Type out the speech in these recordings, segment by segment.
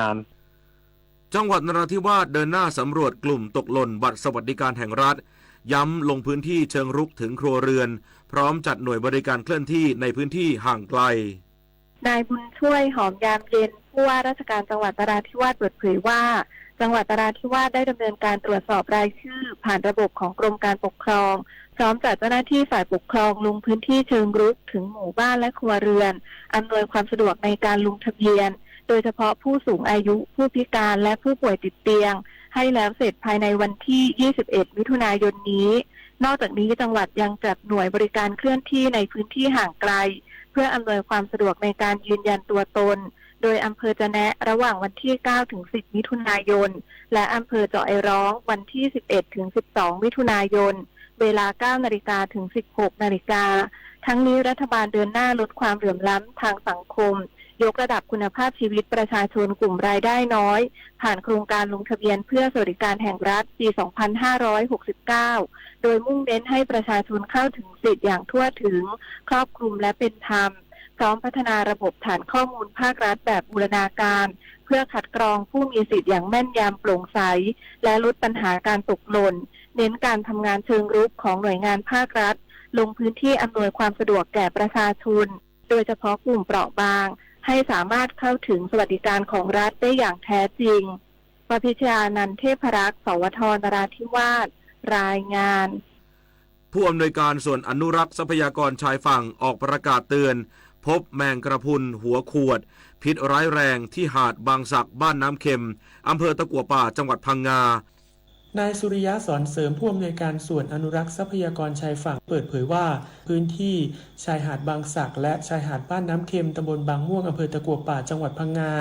งาน จังหวัดนราธิวาสเดินหน้าสำรวจกลุ่มตกหล่นบัตรสวัสดิการแห่งรัฐ ย้ำลงพื้นที่เชิงรุกถึงครัวเรือน พร้อมจัดหน่วยบริการเคลื่อนที่ในพื้นที่ห่างไกล นายบุญช่วย หอมยามเย็น ผู้ว่าราชการจังหวัดนราธิวาสเปิดเผยว่า จังหวัดนราธิวาสได้ดำเนินการตรวจสอบรายชื่อผ่านระบบของกรมการปกครอง พร้อมจัดเจ้าหน้าที่ฝ่ายปกครองลงพื้นที่เชิงรุกถึงหมู่บ้านและครัวเรือน อำนวยความสะดวกในการลงทะเบียน โดยเฉพาะผู้สูงอายุ ผู้พิการ และผู้ป่วยติดเตียง ให้แล้วเสร็จภายในวันที่ ยี่สิบเอ็ด มิถุนายนนี้ นอกจากนี้จังหวัดยังจัดหน่วยบริการเคลื่อนที่ในพื้นที่ห่างไกล เพื่ออำนวยความสะดวกในการยืนยันตัวตน โดยอำเภอจะแนะระหว่างวันที่ เก้า ถึง สิบ มิถุนายน และอำเภอเจาะไอร้องวันที่ สิบเอ็ด ถึง สิบสอง มิถุนายน เวลา เก้า นาฬิกา ถึง สิบหก นาฬิกา ทั้งนี้รัฐบาลเดินหน้าลดความเหลื่อมล้ำทางสังคม ยกระดับคุณภาพชีวิตประชาชนกลุ่มรายได้น้อย ผ่านโครงการลงทะเบียนเพื่อสวัสดิการแห่งรัฐปี สองพันห้าร้อยหกสิบเก้า โดยมุ่งเน้นให้ประชาชนเข้าถึงสิทธิ์อย่างทั่วถึง ครอบคลุมและเป็นธรรม พร้อมพัฒนาระบบฐานข้อมูลภาครัฐแบบบูรณาการ เพื่อคัดกรองผู้มีสิทธิ์อย่างแม่นยำโปร่งใส และลดปัญหาการตกหล่น เน้นการทำงานเชิงรุกของหน่วยงานภาครัฐ ลงพื้นที่อำนวยความสะดวกแก่ประชาชน โดยเฉพาะกลุ่มเปราะบาง ให้สามารถเข้าถึงสวัสดิการของรัฐได้อย่างแท้จริง ปพิชยานันท์ เทพรักษ์ สวท นราธิวาส รายงาน ผู้อำนวยการส่วนอนุรักษ์ทรัพยากรชายฝั่งออกประกาศเตือน พบแมงกระพรุนหัวขวด พิษร้ายแรงที่หาดบางสักบ้านน้ำเค็ม อำเภอตะกัวป่า จังหวัดพังงา นายสุริยะ สอนเสริม ผู้อำนวยการส่วนอนุรักษ์ทรัพยากรชายฝั่ง เปิดเผยว่า พื้นที่ชายหาดบางสัก และชายหาดบ้านน้ำเค็ม ตำบลบางม่วง อำเภอตะกัวป่า จังหวัดพังงา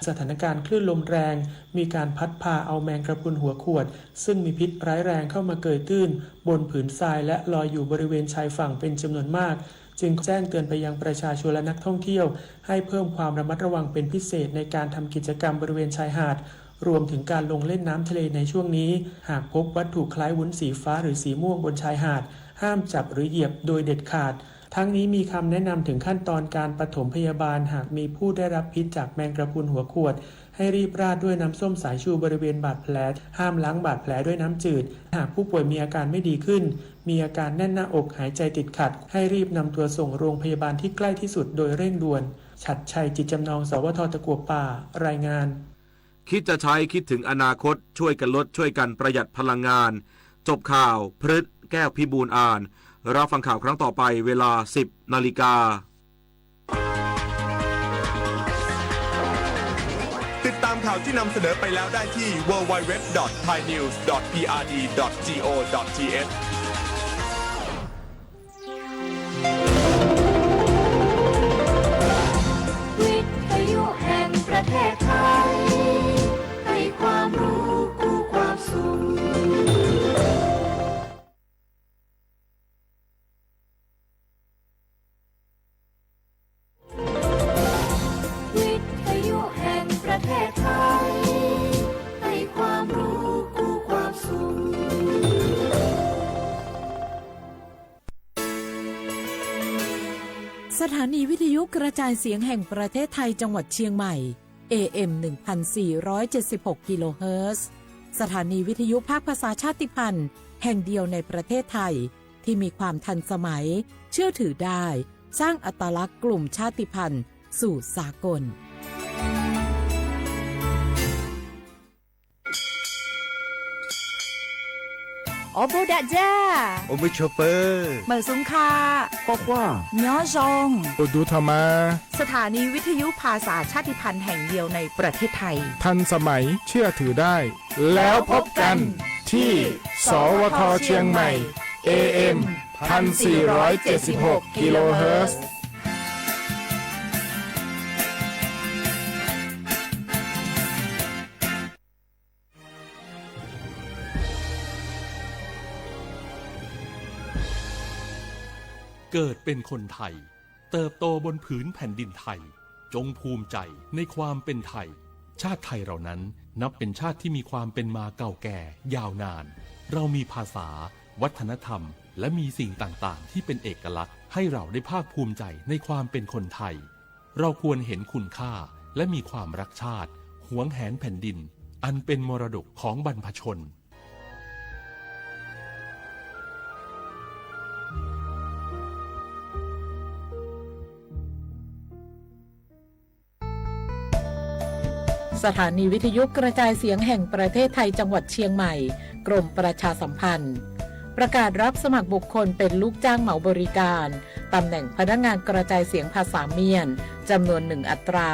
สถานการณ์คลื่นลมแรง มีการพัดพาเอาแมงกระพรุนหัวขวด ซึ่งมีพิษร้ายแรงเข้ามาเกยตื้นบนผืนทราย และลอยอยู่บริเวณชายฝั่งเป็นจำนวนมาก จึงแจ้งเตือนไปยังประชาชนและนักท่องเที่ยว ให้เพิ่มความระมัดระวังเป็นพิเศษในการทำกิจกรรมบริเวณชายหาด รวมถึงการลงเล่นน้ำทะเลในช่วงนี้ หากพบวัตถุคล้ายวุ้นสีฟ้าหรือสีม่วงบนชายหาด ห้ามจับหรือเหยียบโดยเด็ดขาด ทั้งนี้มีคำแนะนำถึงขั้นตอนการปฐมพยาบาล หากมีผู้ได้รับพิษจากแมงกระพรุนหัวขวด ให้รีบราดด้วยน้ำส้มสายชูบริเวณบาดแผล ห้ามล้างบาดแผลด้วยน้ำจืด หากผู้ป่วยมีอาการไม่ดีขึ้น มีอาการแน่นหน้าอก หายใจติดขัด ให้รีบนำตัวส่งโรงพยาบาลที่ใกล้ที่สุดโดยเร่งด่วน ฉัตรชัย จิตจำนอง สวท ตะกัวป่า รายงาน คิดจะใช้คิดถึงอนาคต ช่วยกันลดช่วยกันประหยัดพลังงาน จบข่าว พฤษ แก้วพิบูลย์อ่าน รับฟังข่าวครั้งต่อไปเวลา สิบ นาฬิกา ติดตามข่าวที่นำเสนอไปแล้วได้ที่ ดับเบิลยู ดับเบิลยู ดับเบิลยู ดอท ไทยนิวส์ ดอท พีอาร์ดี ดอท จี โอ ดอท ที เอช วิทยุแห่งประเทศไทย ให้ความรู้คู่ความสุข วิทยุแห่งประเทศไทย ให้ความรู้คู่ความสุข สถานีวิทยุกระจายเสียงแห่งประเทศไทยจังหวัดเชียงใหม่ เอ เอ็ม หนึ่งพันสี่ร้อยเจ็ดสิบหก กิโลเฮิรตซ์ สถานีวิทยุภาคภาษาชาติพันธุ์แห่งเดียวในประเทศไทย ที่มีความทันสมัย เชื่อถือได้ สร้างอัตลักษณ์กลุ่มชาติพันธุ์สู่สากล အီၣ်ဘိဒးဒၣ် အိၣ်မုာ်ဆိးပၢၤ မုာ်ဆူၣ်ခါ ကွၢ်ကွၢ် ညီယွင် အိၣ်ဒူထီၣ်မး สถานีวิทยุภาษาชาติพันธุ์แห่งเดียวในประเทศไทย ทันสมัย เชื่อถือได้ แล้วพบกันที่ สวท เชียงใหม่ เอ เอ็ม พันสี่ร้อยเจ็ดสิบหก กิโลเฮิรตซ์ เกิดเป็นคนไทย เติบโตบนผืนแผ่นดินไทย จงภูมิใจในความเป็นไทย ชาติไทยเรานั้นนับเป็นชาติที่มีความเป็นมาเก่าแก่ยาวนาน เรามีภาษา วัฒนธรรม และมีสิ่งต่างๆ ที่เป็นเอกลักษณ์ ให้เราได้ภาคภูมิใจในความเป็นคนไทย เราควรเห็นคุณค่า และมีความรักชาติ หวงแหนแผ่นดินอันเป็นมรดกของบรรพชน สถานีวิทยุกระจายเสียงแห่งประเทศไทยจังหวัดเชียงใหม่ กรมประชาสัมพันธ์ ประกาศรับสมัครบุคคลเป็นลูกจ้างเหมาบริการ ตำแหน่งพนักงานกระจายเสียงภาษาเมียน จำนวนหนึ่งอัตรา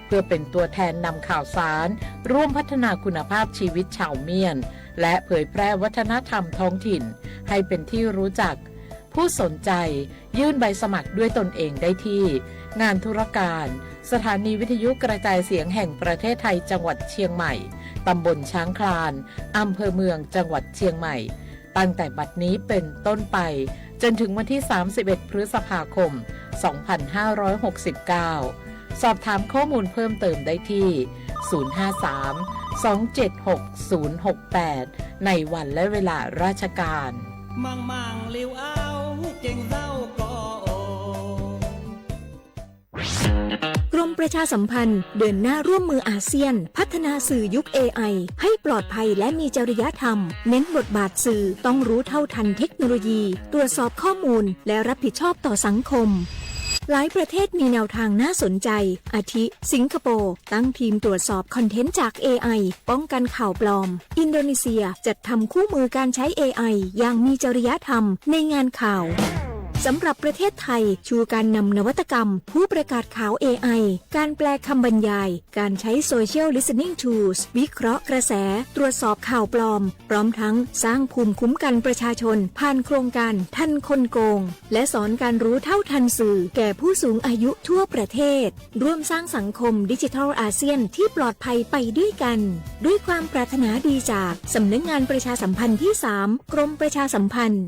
เพื่อเป็นตัวแทนนำข่าวสาร ร่วมพัฒนาคุณภาพชีวิตชาวเมียน และเผยแพร่วัฒนธรรมท้องถิ่น ให้เป็นที่รู้จัก ผู้สนใจยื่นใบสมัครด้วยตนเองได้ที่ งานธุรการ สถานีวิทยุกระจายเสียงแห่งประเทศไทยจังหวัดเชียงใหม่ ตำบลช้างคลาน อำเภอเมืองจังหวัดเชียงใหม่ ตั้งแต่บัดนี้เป็นต้นไป จนถึงวันที่ สามสิบเอ็ด พฤษภาคม สองพันห้าร้อยหกสิบเก้า สอบถามข้อมูลเพิ่มเติมได้ที่ ศูนย์ห้าสาม สองเจ็ดหก ศูนย์หกแปด ในวันและเวลาราชการ กรมประชาสัมพันธ์เดินหน้าร่วมมืออาเซียน พัฒนาสื่อยุค เอไอ ให้ปลอดภัยและมีจริยธรรม เน้นบทบาทสื่อต้องรู้เท่าทันเทคโนโลยี ตรวจสอบข้อมูล และรับผิดชอบต่อสังคม หลายประเทศมีแนวทางน่าสนใจ อาทิ สิงคโปร์ ตั้งทีมตรวจสอบคอนเทนต์จาก เอไอ ป้องกันข่าวปลอม อินโดนีเซียจัดทำคู่มือการใช้ เอไอ อย่างมีจริยธรรมในงานข่าว สำหรับประเทศไทย ชูการนำนวัตกรรม ผู้ประกาศข่าว เอไอ การแปลคำบรรยาย การใช้ Social Listening Tools วิเคราะห์กระแส ตรวจสอบข่าวปลอม พร้อมทั้งสร้างภูมิคุ้มกันประชาชน ผ่านโครงการทันคนโกง และสอนการรู้เท่าทันสื่อแก่ผู้สูงอายุทั่วประเทศ ร่วมสร้างสังคมดิจิทัลอาเซียนที่ปลอดภัยไปด้วยกัน ด้วยความปรารถนาดีจากสำนักงานประชาสัมพันธ์ที่สาม กรมประชาสัมพันธ์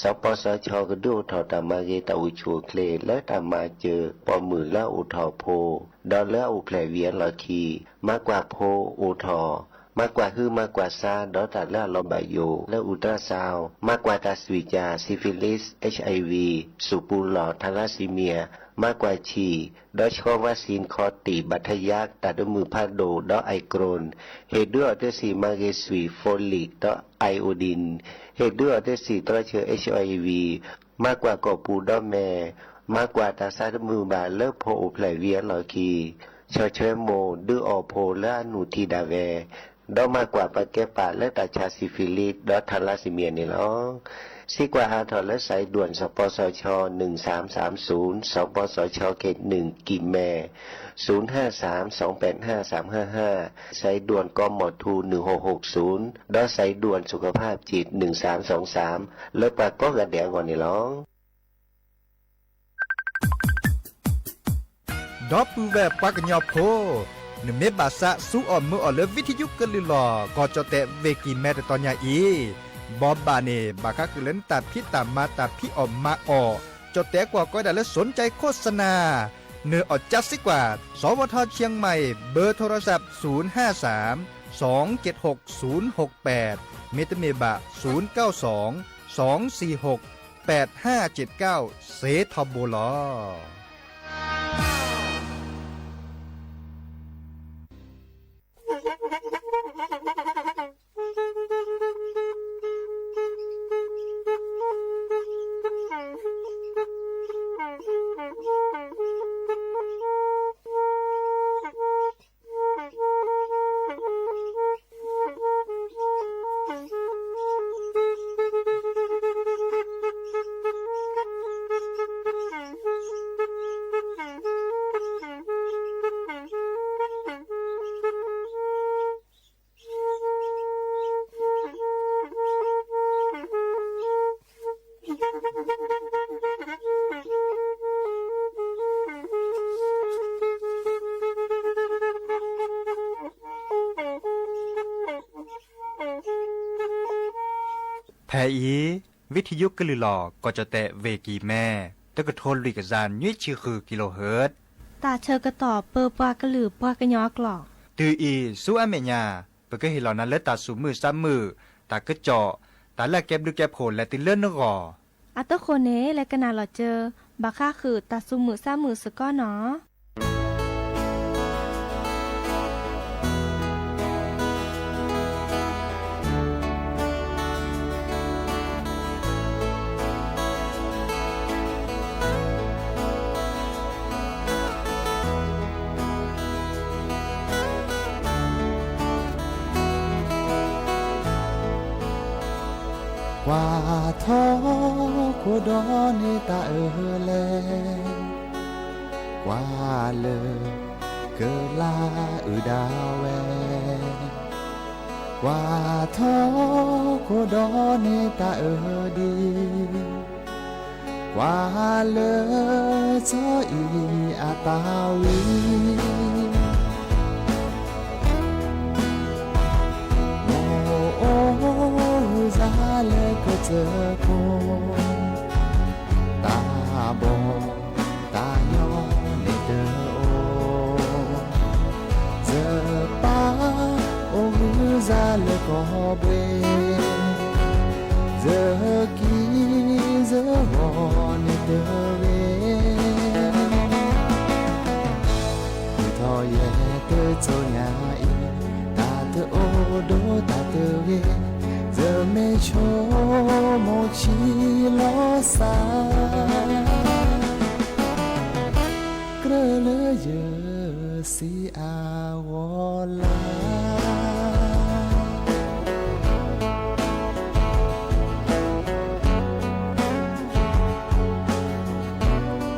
สปสช ကဒုးအိၣ်ထီၣ်တၢ်မၤဂ့ၤတၢ်အိၣ်ဆူၣ်အိၣ်ချ့ လၢတၢ်မၤစၢၤပိာ်မုၣ်လၢအအိၣ်ထီၣ်ဖိ ဒီးလၢအအိၣ်ဖျဲၣ်ဝံၤအလီၢ်ခံ မၤကွၢ်ဖိအိၣ်ထီၣ် မၤကွၢ်ဟုမၤကွၢ်ဆါ ဒီးတၢ်လၢအလီၤဘၣ်ယိၣ် လၢ ultrasound မၤကွၢ်တၢ်သွံၣ်ကၢ် syphilis HIV စူၣ်ပူၤလီၢ် thalassemia မၤကွၢ်ဆံၣ် ဒီးဆှီ vaccine ခီၣ်တံၢ် ဘၣ်ထယါ တၢ်တမုာ်ဖးဒိၣ် ဒီး eye cream ဟ့ၣ်ဒုးအီၤတ့ၢ်စံၣ်မၤဂ့ၤသွံၣ် folic ဒီး iodine ဟ့ၣ်ဒုးအီၤတ့ၢ်စံၣ်သီဆၢ HIV မၤကွၢ်ကိာ်ပူၤဒီးမဲာ် မၤကွၢ်တၢ်သးတမုာ်ဘၣ်လၢဖိအိၣ်ဖျဲၣ်ဝံၤအလီၢ်ခံ ဆီၣ်ထွဲမိၢ် ဒုးအီၣ်ဖိလၢအနုၢ်ထံၣ်ဒၣ်ဝဲ ဒီးမၤကွၢ်ပာ်ကဲပာ်လၢတၢ်ဆါ syphilis ဒီး thalassemia န့ၣ်လီၤ. စံးကွၢ်ဟးထီၣ်လၢ สายด่วน สปสช หนึ่งสามสามศูนย์ สปสช เขตหนึ่ง กลิ่นแม่ ศูนย์ห้าสาม สองแปดห้า สามห้าห้า สายด่วน กมธ หนึ่งหกหกศูนย์ ဒီး สายด่วนสุขภาพจิต หนึ่งสามสองสาม လၢပှၤကိးဂၤဒဲးအဂီၢ်န့ၣ်လီၤ. ဒီပုၢ်ဝဲၢ်ပှၤကညီဖိ, နမ့ၢ်ဘၣ်သးစူအီၣ်မုာ်အီၣ်လၢ ဝံထယုကလုၢ်လီၢ် ကီၢ်ကၠီၣ်တဲၣ် ဝ့ၢ်ကံၢ်မဲ တတီၤညါအံၤ, ဘီဘၣ်န့ၣ် ဘၣ်ဃးဃုာ်လၢနတၢ်ဖံးတၢ်မၤ တၢ်ဖံးအီၣ်မၤအီၣ်, ကၠီၣ်တဲၣ်ကွီၢ်ကိးဒၣ်လၢ สนใจโฆษณา နၢ်အီၣ်ကၠါစ့ၢ်ကီး, สวท เชียงใหม่ เบอร์โทรศัพท์ ศูนย์ห้าสาม สองเจ็ดหก ศูนย์หกแปด မ့တမ့ၢ်ဘၣ် ศูนย์เก้าสอง สองสี่หก แปดห้าเจ็ดเก้า စ့ထီဘိလီၤ. ဖဲအံၤ ဝံထယုကလုၢ်လီၢ် ကီၢ်ကၠီၣ်တဲၣ် ဝ့ၢ်ကံၢ်မဲ တကထိလွံၢ်ကယၤနွံဆံဃု kilohertz တၢ်ဆၢကတီၢ်ပၢပှၤကလုာ်ပှၤကညီအကျိာ် တုၤအံၤဆူအမဲာ်ညါ ပကဟ့ၣ်လီၤနၤလၢတၢ်သူၣ်မုာ်သးမုာ်, တၢ်ကစီၣ်, တၢ်လၢအကဲဘျုးကဲဖှိၣ်လဲၤတုၤလၢနဂီၢ် အတဃိန့ၣ် လဲၤကနၣ်လီၤစၢၤ ဘၣ်ဃးဃုာ်တၢ်သူၣ်မုာ်သးမုာ်စ့ၢ်ကီးနီၤ. ကွၢ်ထီၣ်ခိၣ်ဒီးန့ၢ်တၢ်အၢၣ်လဲၣ်, ကွၢ်လၢကလၤအုၣ်ဒၣ်ဝဲ, ကွၢ်ထီၣ်ခိၣ်ဒီးန့ၢ်တၢ်အၢၣ်ဒံး, ကွၢ်လၢစီၤအံၤအတၢ်ဝံ မိၢ်အိၣ်ဂုၢ်စါလၢကစၢၢ်ခိၣ်, တၢ်ဘီၣ်တၢ်ညီန့ၣ်တအိၣ်, ယပၢ်အိၣ်ဂုၢ်စါလၢကီၢ်ဘှ့ၣ်, ယကံယဂီၤန့ၣ်တဂ့ၤ, ထုးထီၣ်ယဲၢ်တစိၤညါအံၤ, တၢ်တအိၣ်ဒီးတၢ်တဂ့ၤ, ယမ့ၢ်ဆိမိၣ်ဆံးလီၤစၢ်, ကြၢးလၢယစံးအါဂီၢ်လၢ ထုး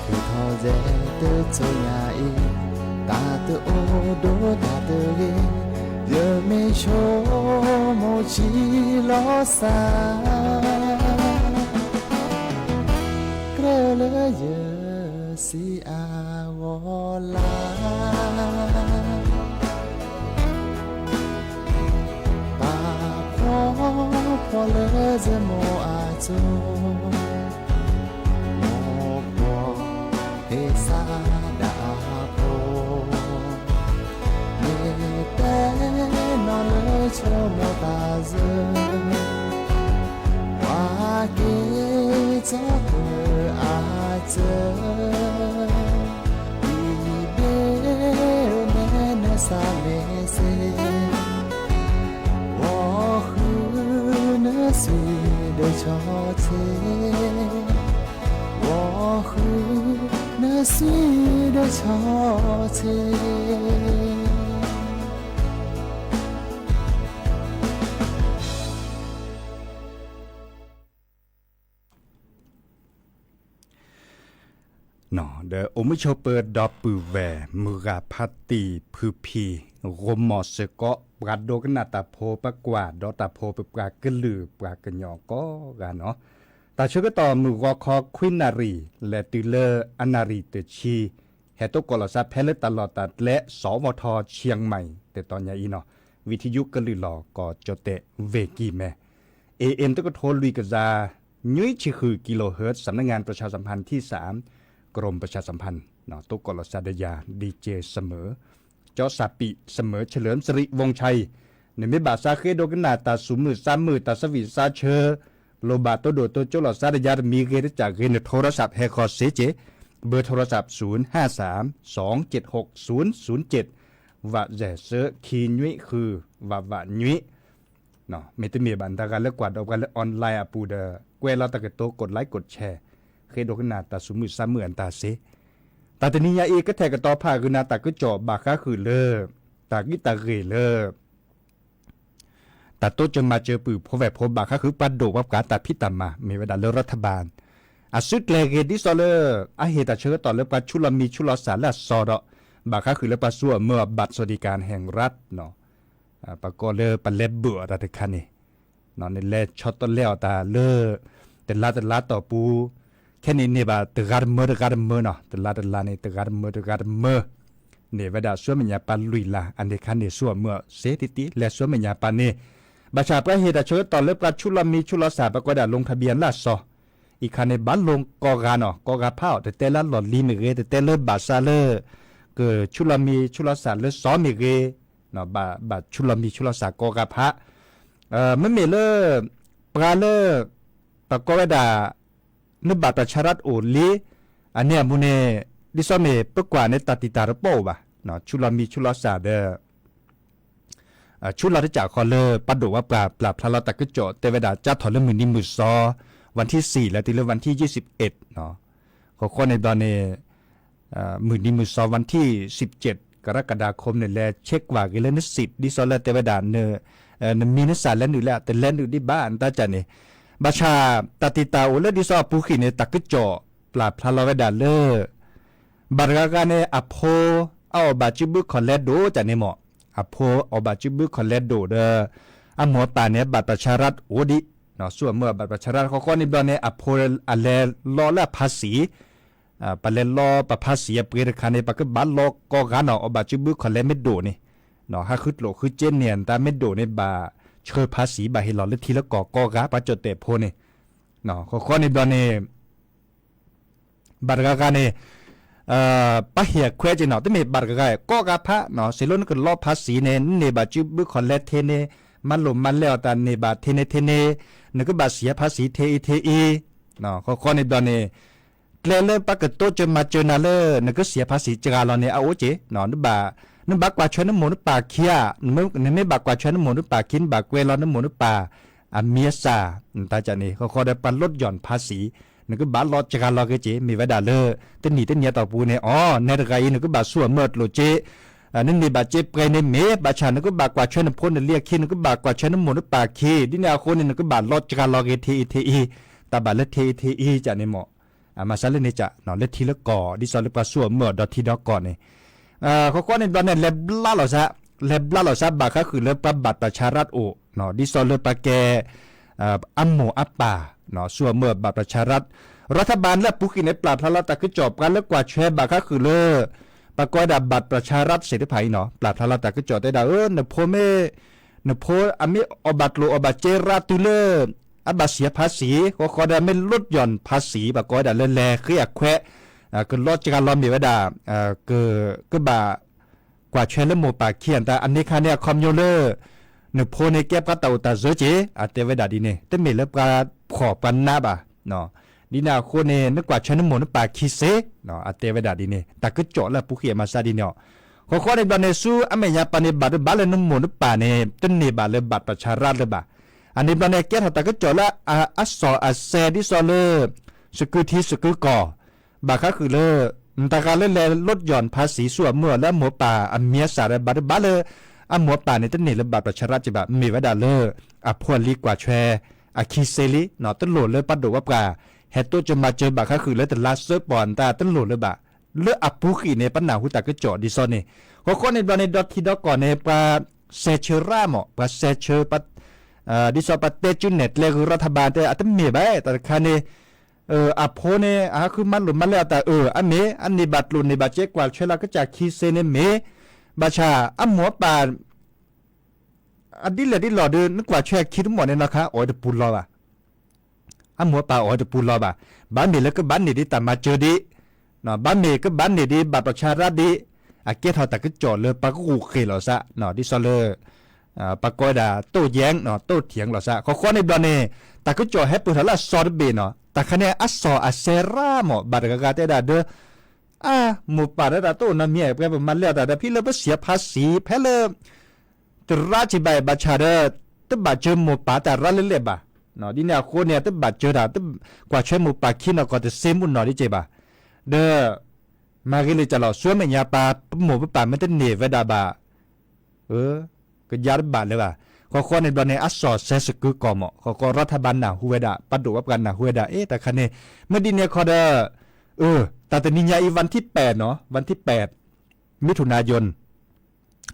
ထီၣ်ယဲၢ်တစိၤညါအံၤ, တၢ်တအိၣ်ဒီးတၢ်တဂ့ၤ, ယမ့ၢ်ဆိမိၣ်ဆံးလီၤစၢ်, ကြၢးလၢယစံးအါဂီၢ်လၢ ပာ်ဖှိၣ်ဖှိၣ်လၢယမိၢ်အစိၤ, မိၢ်ဖှီၣ်ဟ့ၣ်စၢ်ဒၣ်အဖိ, မ့ၢ်တဲနီၢ်လၢဆိကမိၣ်တၢ်ယၢ, ပှၤက့ၤထီၣ်ပၢအစၢၤ အံၤဘ့ၣ်နဲနဆါမ့ၢ်စ့, ဂီၤဃုနစုဒီးဆီဆ့, ဂီၤဃုနစုဒီးဆီဆ့ ဒီးအိၣ်မုာ်ဆိးပၢၤဒီပုၢ်ဝဲၢ် မုၢ်ဂၤဖါတံၢ်ဖုဖံ, ဂိၢ်မီၢ်စ့ၢ်ကီး ပှၤဒိကနၣ်တၢ်ဖိ ပကွၢ်ဒီးတၢ်ဖိ ပပှၤကလုာ်ပှၤကညီကိးဂၤနီၤ, တၢ်ဆၢကတီၢ်မုၢ်ဂီၤခီခွံနၣ်ရံၣ် လဲၤတုၤလၢအနၣ်ရံၣ်တဆံ, ဟဲတိကိးလီၤစၢဖဲလၢတၢ်လီၢ်တၢ်ကျဲ စီၤဝီၤထီၣ် ချံၣ်မဲၣ် တတီၤညါအံၤနီၤ, ဝံၤထံယူကလုၢ်လီၤကီၢ်ကၠီၣ်တဲၣ် ဝ့ၢ်ကံၢ်မဲ A M တကထိလွံၢ်ကယၤ နွံဆံဃု กิโลเฮิรตซ์ สำนักงานประชาสัมพันธ์ที่สาม กรมประชาสัมพันธ์ တိကိးလီၤစၢ်ဒီးယၤ DJ เสมอ ကၠီစၢ်ပံး เสมอเฉลิมสิริวงศ์ชัย နမ့ၢ်ဘၣ်သးဃ့ဒိကနၣ်တၢ်ဆူၣ်မုၢ်ဆါမုၢ် တၢ်ဆၢဝံၣ်ဆါဆၢ လိၣ်ဘၣ်တိၢ်ဒိၣ်တိၢ်ကၠိလီၤစၢ်ဒီးယၤတမံၤဂ့ၤတကးဂ့ၤ နထိရစးဟဲဃီၤစ့က့ၤ เบอร์โทรศัพท์ ศูนย์ห้าสาม สองเจ็ดหก ศูนย์ศูนย์เจ็ด ဝးစဲးဆၢ ခံနွံဃု ဝးဝးနွံ မ့တမ့ၢ်ဘၣ် နတဂၤလၢကွၢ်ဒီးပှၤလၢ online အပူၤဒီး ကွဲးလီၤတၢ်ကတိၤ กดไลค์ กดแชร์ ဃ့ဒိကနၣ်တၢ်ဆူၣ်မုၢ်ဆါမုၢ်အတၢ်စ့ တၢ်တနံၤညါအံၤ ကထဲးကတီၤဖးဂုာ်နၤတၢ်ကစီၣ်ဘၣ်ဃးဃုာ်လၢ တၢ်ဂံၢ်တၢ်ဂ့ၢ်လၢ တၢ်တိစၢၤမၤစၢၤပုၢ်ဖိဝဲၢ်ဖိဘၣ်ဃးဃုာ်ပှၤဒိၣ်ပှၤပှၢ်တၢ်ဖံးတၢ်မၤ မ့ၢ်ဝဲဒၣ်လၢ รัฐบาล အစုကျဲၤဂ့ၤဒ်သိးလၢ အဟ့ၣ်တၢ်ဆၢကတီၢ်လၢပှၤဆူၣ်လီၤမံဆူၣ်လီၤစၢ်လၢအစီဒီး ဘၣ်ဃးဃုာ်လၢပှၤဆူၣ်အမၢအီၤ บัตรสวัสดิการแห่งรัฐ ပှၤကိးလၢပလဲၤဘၢၣ်အီၤတၢ်တခါန့ၣ် နလဲၤဆီတလဲအီၤတၢ်လၢ တလါတလါတီၢ်ပူၤ ခဲန့ၣ်န့ၢ်ဘၣ်တဂၤတမၢတဂၤတမၢနီၤ တလါတလါန့ၣ် တဂၤတမၢတဂၤတမၢ န့ၢ်ဝဲဒၣ်ဆူမဲာ်ညါပၢ်လွံၢ်လါ အန့ၣ်ခါန့ၣ် ဆူၣ်အမၢအီၤစ့တံၢ်တံၢ် လဲၤဆူမဲာ်ညါပၢ်န့ၣ် ဘၣ်ဆၣ်ပှၤဟ့ၣ်တၢ်ဆၢကတီၢ်လၢပှၤဆူၣ်လီၤမံဆူၣ်လီၤစၢ် ပှၤကိးဒၣ် ลงทะเบียน လၢအစီ အံၤခါန့ၣ် ဘၣ်လိာ်ကိးဂၤနီၤ ကိးဂၤဖးအီၤ တတဲလၢလီၢ်လံၤမ့ၢ်ဂ့ၤ တတဲလၢဘၣ်ဆၣ်လၢ ကဆူၣ်လီၤမံဆူၣ်လီၤစၢ်လၢစီမ့ၢ်ဂ့ၤ ဘၣ်ဆူၣ်လီၤမံဆူၣ်လီၤစၢ်ကိးဂၤဖး မ့မ့ၢ်လၢ ပှၤလၢ ပှၤကိးဝဲဒၣ် နဘၣ်တၢ်ဆါရၣ်အိၣ်လံ အန့ၣ်အမူန့ၣ် ဒ်သိးမ့ၢ်ပကွၢ်န့ၣ် တၢ်တံာ်တာ်တပီၣ်အိၣ်ဘၣ် ဆူၣ်လီၤမံဆူၣ်လီၤစၢ်ဒီး ဆူၣ်လီၤတစးဃီလၢပှၤဒိၣ်ဝဲပှၤပျၢ်ဖျါလီၤတၢ်ကစီၣ်တဲဝဲဒၣ် ကၠၢ်ထီၣ်လၢမုၢ်နံၤမုၢ်သီ วันที่สี่ လၢတုၤလၢ วันที่ยี่สิบเอ็ด နီၤ. ဃီဃီန့ၣ်ဘျီန့ၣ် မုၢ်နံၤမုၢ်သီ วันที่สิบเจ็ด กรกฎาคม န့ၣ် လဲၤဆဲးကွၢ်က့ၤလၢနစံး ဒ်သိးလၢတဲဝဲဒၣ် နမံၤနစၢ်လဲၤနုာ်လဲၣ် တလဲၤနုာ်ဒံးဘၣ် နတၢ်ကၢ်န့ၣ် ဘၣ်ဆၣ် တၢ်တံာ်တာ်အိၣ်လၢဒ်သိးအပူၤဃံၣ်န့ၣ် တၢ်ကစီၣ်ပျၢ်ဖျါလီၤဝဲဒၣ်လၢ ဘၣ်တဂၤဂၤန့ၣ် အဖိ အအီၣ်ဘၣ်စုဘုခီၣ်လဲဒိၣ်ကၢ်န့ၣ်မ့ၢ် အဖိအီၣ်ဘၣ်စုဘုခီၣ်လဲဒိၣ်ဒီး အမိၢ်အပၢ်န့ၣ် บัตรประชารัฐအိၣ်ဒံး ဆူၣ်အမုၢ်အီၣ် บัตรประชารัฐ ဃီဃီန့ၣ်ဘျီန့ၣ် အဖိအလဲၤလီလၢအภาษี ပလဲၤလီပภาษีအပှ့ၤတခါန့ၣ် ပကဘၣ်လီကိးဂၤနီၤ အီၣ်ဘၣ်စုဘုခီၣ်လဲမ့ၢ်ဒိၣ်န့ၣ် ဟးဃုကျိၣ်ဃုစ့န့ၢ်တၢ်မ့ၢ်ဒိၣ်န့ၣ် ဘၣ်ဆှၢภาษี ဘၣ်ဟ့ၣ်လီၤလၢထံလၢကီၢ်ကိးဂၤ ပှၤကၠီၣ်တဲၣ်ဖိန့ၣ် ဃီဃီန့ၣ်ဘျီန့ၣ် ဘၣ်တဂၤဂၤန့ၣ် ပှၤဟ့ၣ်အခွဲးက့ၤနီၤ တမ့ၢ်ဘၣ်တဂၤဂၤ ကိးဂၤဖးနီၤ စ့လိနကလီภาษีန့ၣ် နန့ၢ်ဘၣ်စုဘုခီၣ်လဲထဲန့ၣ် မၤလိာ်မၤလဲအီၤတၢ်န့ၢ်ဘၣ်ထဲန့ၣ်ထဲန့ၣ် နကဘၣ်စံး ภาษี ထဲအံၤထဲအံၤ ဃီဃီန့ၣ်ဘျီန့ၣ် ကျဲလၢပှၤကတိစၢၤမၤစၢၤနၤလၢ နကစံး ภาษี စှၤလီၤန့ၣ် အအိၣ်က့ၤ နဘၣ်ကွၢ်ဆၢနမိၢ်နပၢ်ခံဧါ နမ့ၢ်ဘၣ်ကွၢ်ဆၢနမိၢ်နပၢ်ခံ နဘၣ်ကွဲးလီၤနမိၢ်နပၢ်အမံၤအသၣ် နတၢ်ကၢ်န့ၣ် ဃီဃီဒီးပှၤ ลดหย่อนภาษี နကဘၣ်လီစှၤလီၤက့ၤက့ၤ မ့ၢ်ဝဲဒၣ်လၢ တနံၣ်တနံၣ်အတီၢ်ပူၤန့ၣ် အိ နဲတဂၤအံၤ နကဘၣ်ဆူၣ်အမုၢ်အကျိၣ်စ့ နန့ၢ်ဘၣ်စ့ပှဲၤန့ၣ်မ့ၢ် ဘၣ်ဆၣ်နကဘၣ်ကွၢ်ဆၢနဖိနလံၤအခံ နကဘၣ်ကွၢ်ဆၢနမိၢ်နပၢ်ခံ ဒ်န့ၣ်အဃိန့ၣ် နကဘၣ်လီစှၤလီၤက့ၤထဲအံၤထဲအံၤ တၢ်ဘၣ်လၢထဲအံၤထဲအံၤကၢ်န့ၣ်မ့ၢ် မၤစၢၤလၢန့ၣ်ကၢ် လၢထံလၢကီၢ်ဒ်သိးလၢပှၤဆူၣ်အမုၢ်အီၣ်ဒီးထံဒီးကီၢ်န့ၣ် ဃီဃီန့ၣ်ဘျီန့ၣ် လဲၤဘျါလီၤစၢ် လဲၤဘျါလီၤစၢ် ဘၣ်ဃးဃုာ်လၢပှၤ บัตรประชารัฐ အိၣ် ဒ်သိးလၢပှၤကဲ အမိၢ်အပၢ် ဆူၣ်အမုၢ်အီၣ် บัตรประชารัฐ รัฐบาล လၢအပူၤဃံၣ်န့ၣ် ပျၢ်ဖျါလီၤတၢ်ကစီၣ် ပှၤလၢကွၢ်ဆၢဘၣ်ဃးဃုာ်လၢ ပှၤကိးဝဲဒၣ် บัตรประชารัฐ သ့ၣ်တဖၣ်အံၤနီၤ ပျၢ်ဖျါလီၤတၢ်ကစီၣ်တဲဒၣ် အိ နဖိမ့ၢ် နဖိအမ့ၢ်အီၣ်ဘၣ်ကျိၣ်အီၣ်ဘၣ်စ့ရါတုၤလၢ အဘၣ်စံး ภาษี ဃီဃီဒီးမ့ၢ် ลดหย่อนภาษี ပှၤကိးဝဲဒၣ်လၢလဲၤဃ့အခွဲး ကလီစှၤလီၤမ့ၢ်ဝဲဒၣ် ကဘၣ်ကွၢ်ဆၢလၢမိၢ်ပၢ်ခံအတၢ် အန့ၣ်ခါန့ၣ် အခီပညီလၢ နဖိန့ၣ်ကဲပှၤတၢ်အိၣ်တၢ်စၢက့ၤ အတဲဝဲဒၣ်ဒ်န့ၣ် တမ့ၢ်လၢပှၤဖှီၣ်ပှၤနးဘၣ် ဒ်န့ၣ်အဃိန့ၣ် နကွၢ်ဆၢနမိၢ်နပၢ်ခံစ့ အတဲဝဲဒၣ်ဒ်န့ၣ် တၢ်ကစီၣ်လၢအပူၤဃံၣ်အမၤစၢၤဒ်န့ၣ်အီၤ ဃီဃီန့ၣ်ဘျီန့ၣ် ဆူအမဲာ်ညါပၢ်န့ၣ် ဘၣ်တဘၣ်လၢနမိၢ်နပၢ်န့ၣ် တန့ၢ်ဘၣ်လၢ บัตรประชารัฐ လၢၤဘၣ်. အန့ၣ်ဘျီန့ၣ် ကဲထီၣ်တၢ်ကစီၣ်လၢအစီၣ်အစဲဒ်သိးလၢ စကုထံစကုကီၢ် ဘၣ်ဃးဃုာ်လၢ နတၢ်ဂၤလၢလဲၤ ลดหย่อนภาษี ဆူၣ်အမုၢ်အီၣ်လၢအမိၢ်အပၢ်အမံၤအသၣ်ဒီး ဘၣ်တဘၣ်လၢ အမိၢ်အပၢ်န့ၣ် တန့ၢ်လၢ บัตรประชารัฐ က့ၤဘၣ် မ့ၢ်ဝဲဒၣ်လၢ အဖိအလံၤကွၢ်ဆၢ အခံစ့လံ တလိၣ်လၢပှၤဒိၣ်ဝဲပှၤ ဟဲတိစၢၤမၤစၢၤဘၣ်ဃးဃုာ်လၢတလါစၢပီၢ်နတၢ်တလိၣ်လၢၤဘၣ်. လၢအပူၤဃံၣ်န့ၣ် ပနၢ်ဟူတၢ်ကစီၣ်ဒ်သိးန့ၣ် ဃီဃီန့ၣ်ဘျီန့ၣ် ဒီထံဒီကီၢ်န့ၣ် ပှၤစဲးဆၢရၣ်မး ပှၤစဲးဆၢ ဒ်သိးပှၤတဲကၠူနဲၣ်ကျဲဂုၤ รัฐบาล တဲ အတမ့ၢ်ဘၣ် တၢ်တခါန့ၣ် အဖိန့ၣ် အဟးဃုမၤလိာ်မၤလဲအတၢ်အၢ အမ့ၢ် အန့ၢ်ဘၣ်ကျိၣ်န့ၢ်ဘၣ်စ့ကွၢ်ဆၢလၢကစၢ်ခံစ့န့ၣ်မ့ၢ် ဘၣ်ဆၣ် အမိၢ်အပၢ် အဒ်လဲၣ်ဒ်လဲၣ်ဒီး နကွၢ်ဆၢအခံတမီၢ်န့ၣ်နီၢ်ခါ အီၣ်ဝဲတပူၤလီၤဘၣ်. အမိၢ်အပၢ်အီၣ်ဝဲတပူၤလီၤဘၣ်. ဘၣ်မ့ၢ်လၢကဘၣ်န့ၢ်ဒံးတၢ်မၤစၢၤဒံး, ဘၣ်မ့ၢ်ကဘၣ်န့ၢ်ဒံး บัตรประชารัฐ ဒံး, အကဲထီၣ်တၢ်ကစီၣ်လၢပှၤကဂုာ်ဃ့ၢ်လီၤသး, ဒ်သိးလၢ ပှၤကိးဝဲဒၣ် โต้แย้ง โต้เถียง လီၤသး. ဃီဃီန့ၣ်ဘျီန့ၣ် တၢ်ကစီၣ်ဟဲပၢၢ်ထီၣ်လၢအစီၤတဘ့ၣ်နီၤ, တၢ်ခါန့ၣ် အစီၣ်အစဲရၣ်မး ဘၣ်တဂၤဂၤတဲဒၣ်ဒီး အါ မိၢ်ပၢ်ဒီးတၢ်တအိၣ်နီတမံၤ ပှဲၤပမၤလဲအီၤတၢ်ဒီး ဖဲလၢပစံးအဖါစံး ဖဲလၢ တရၢက့ၤဘၣ်ဘၣ်ဆၣ်ဒီး တဘၣ်စၢၤမိၢ်ပၢ်တၢ်ရၢလၢလဲၣ်ဘၣ်. ဒ်န့ၣ်အဃိန့ၣ် တဘၣ်စၢၤတၢ် ကွၢ်ဆၢမိၢ်ပၢ်ခံနီၢ်ကီၢ်တစ့မုၢ်နီၢ်ဒံးက့ၤဘၣ်. ဒီး မၤဂ့ၤလၢကလီၤ ဆူအမဲာ်ညါပၢ် ပမိၢ်ပပၢ်မ့ၢ်တန့ၢ်ဝဲဒၣ်ဘၣ် ကယါတဘၣ်လၢၤဘၣ်. ဃီဃီန့ၣ်ဘျီန့ၣ် အစီၣ်စဲစကုကီၢ်မး ဃီဃီ รัฐบาล နၢ်ဟူဝဲဒၣ် ပှၤဒိၣ်ဝဲပှၤနၢ်ဟူဝဲဒၣ် အ့ တၢ်ခါန့ၣ် မ့ၢ်ဒ်န့ၣ်အခီဒီး တၢ်တနံၤညါအံၤ วันที่แปดနီၤ วันที่แปด มิถุนายน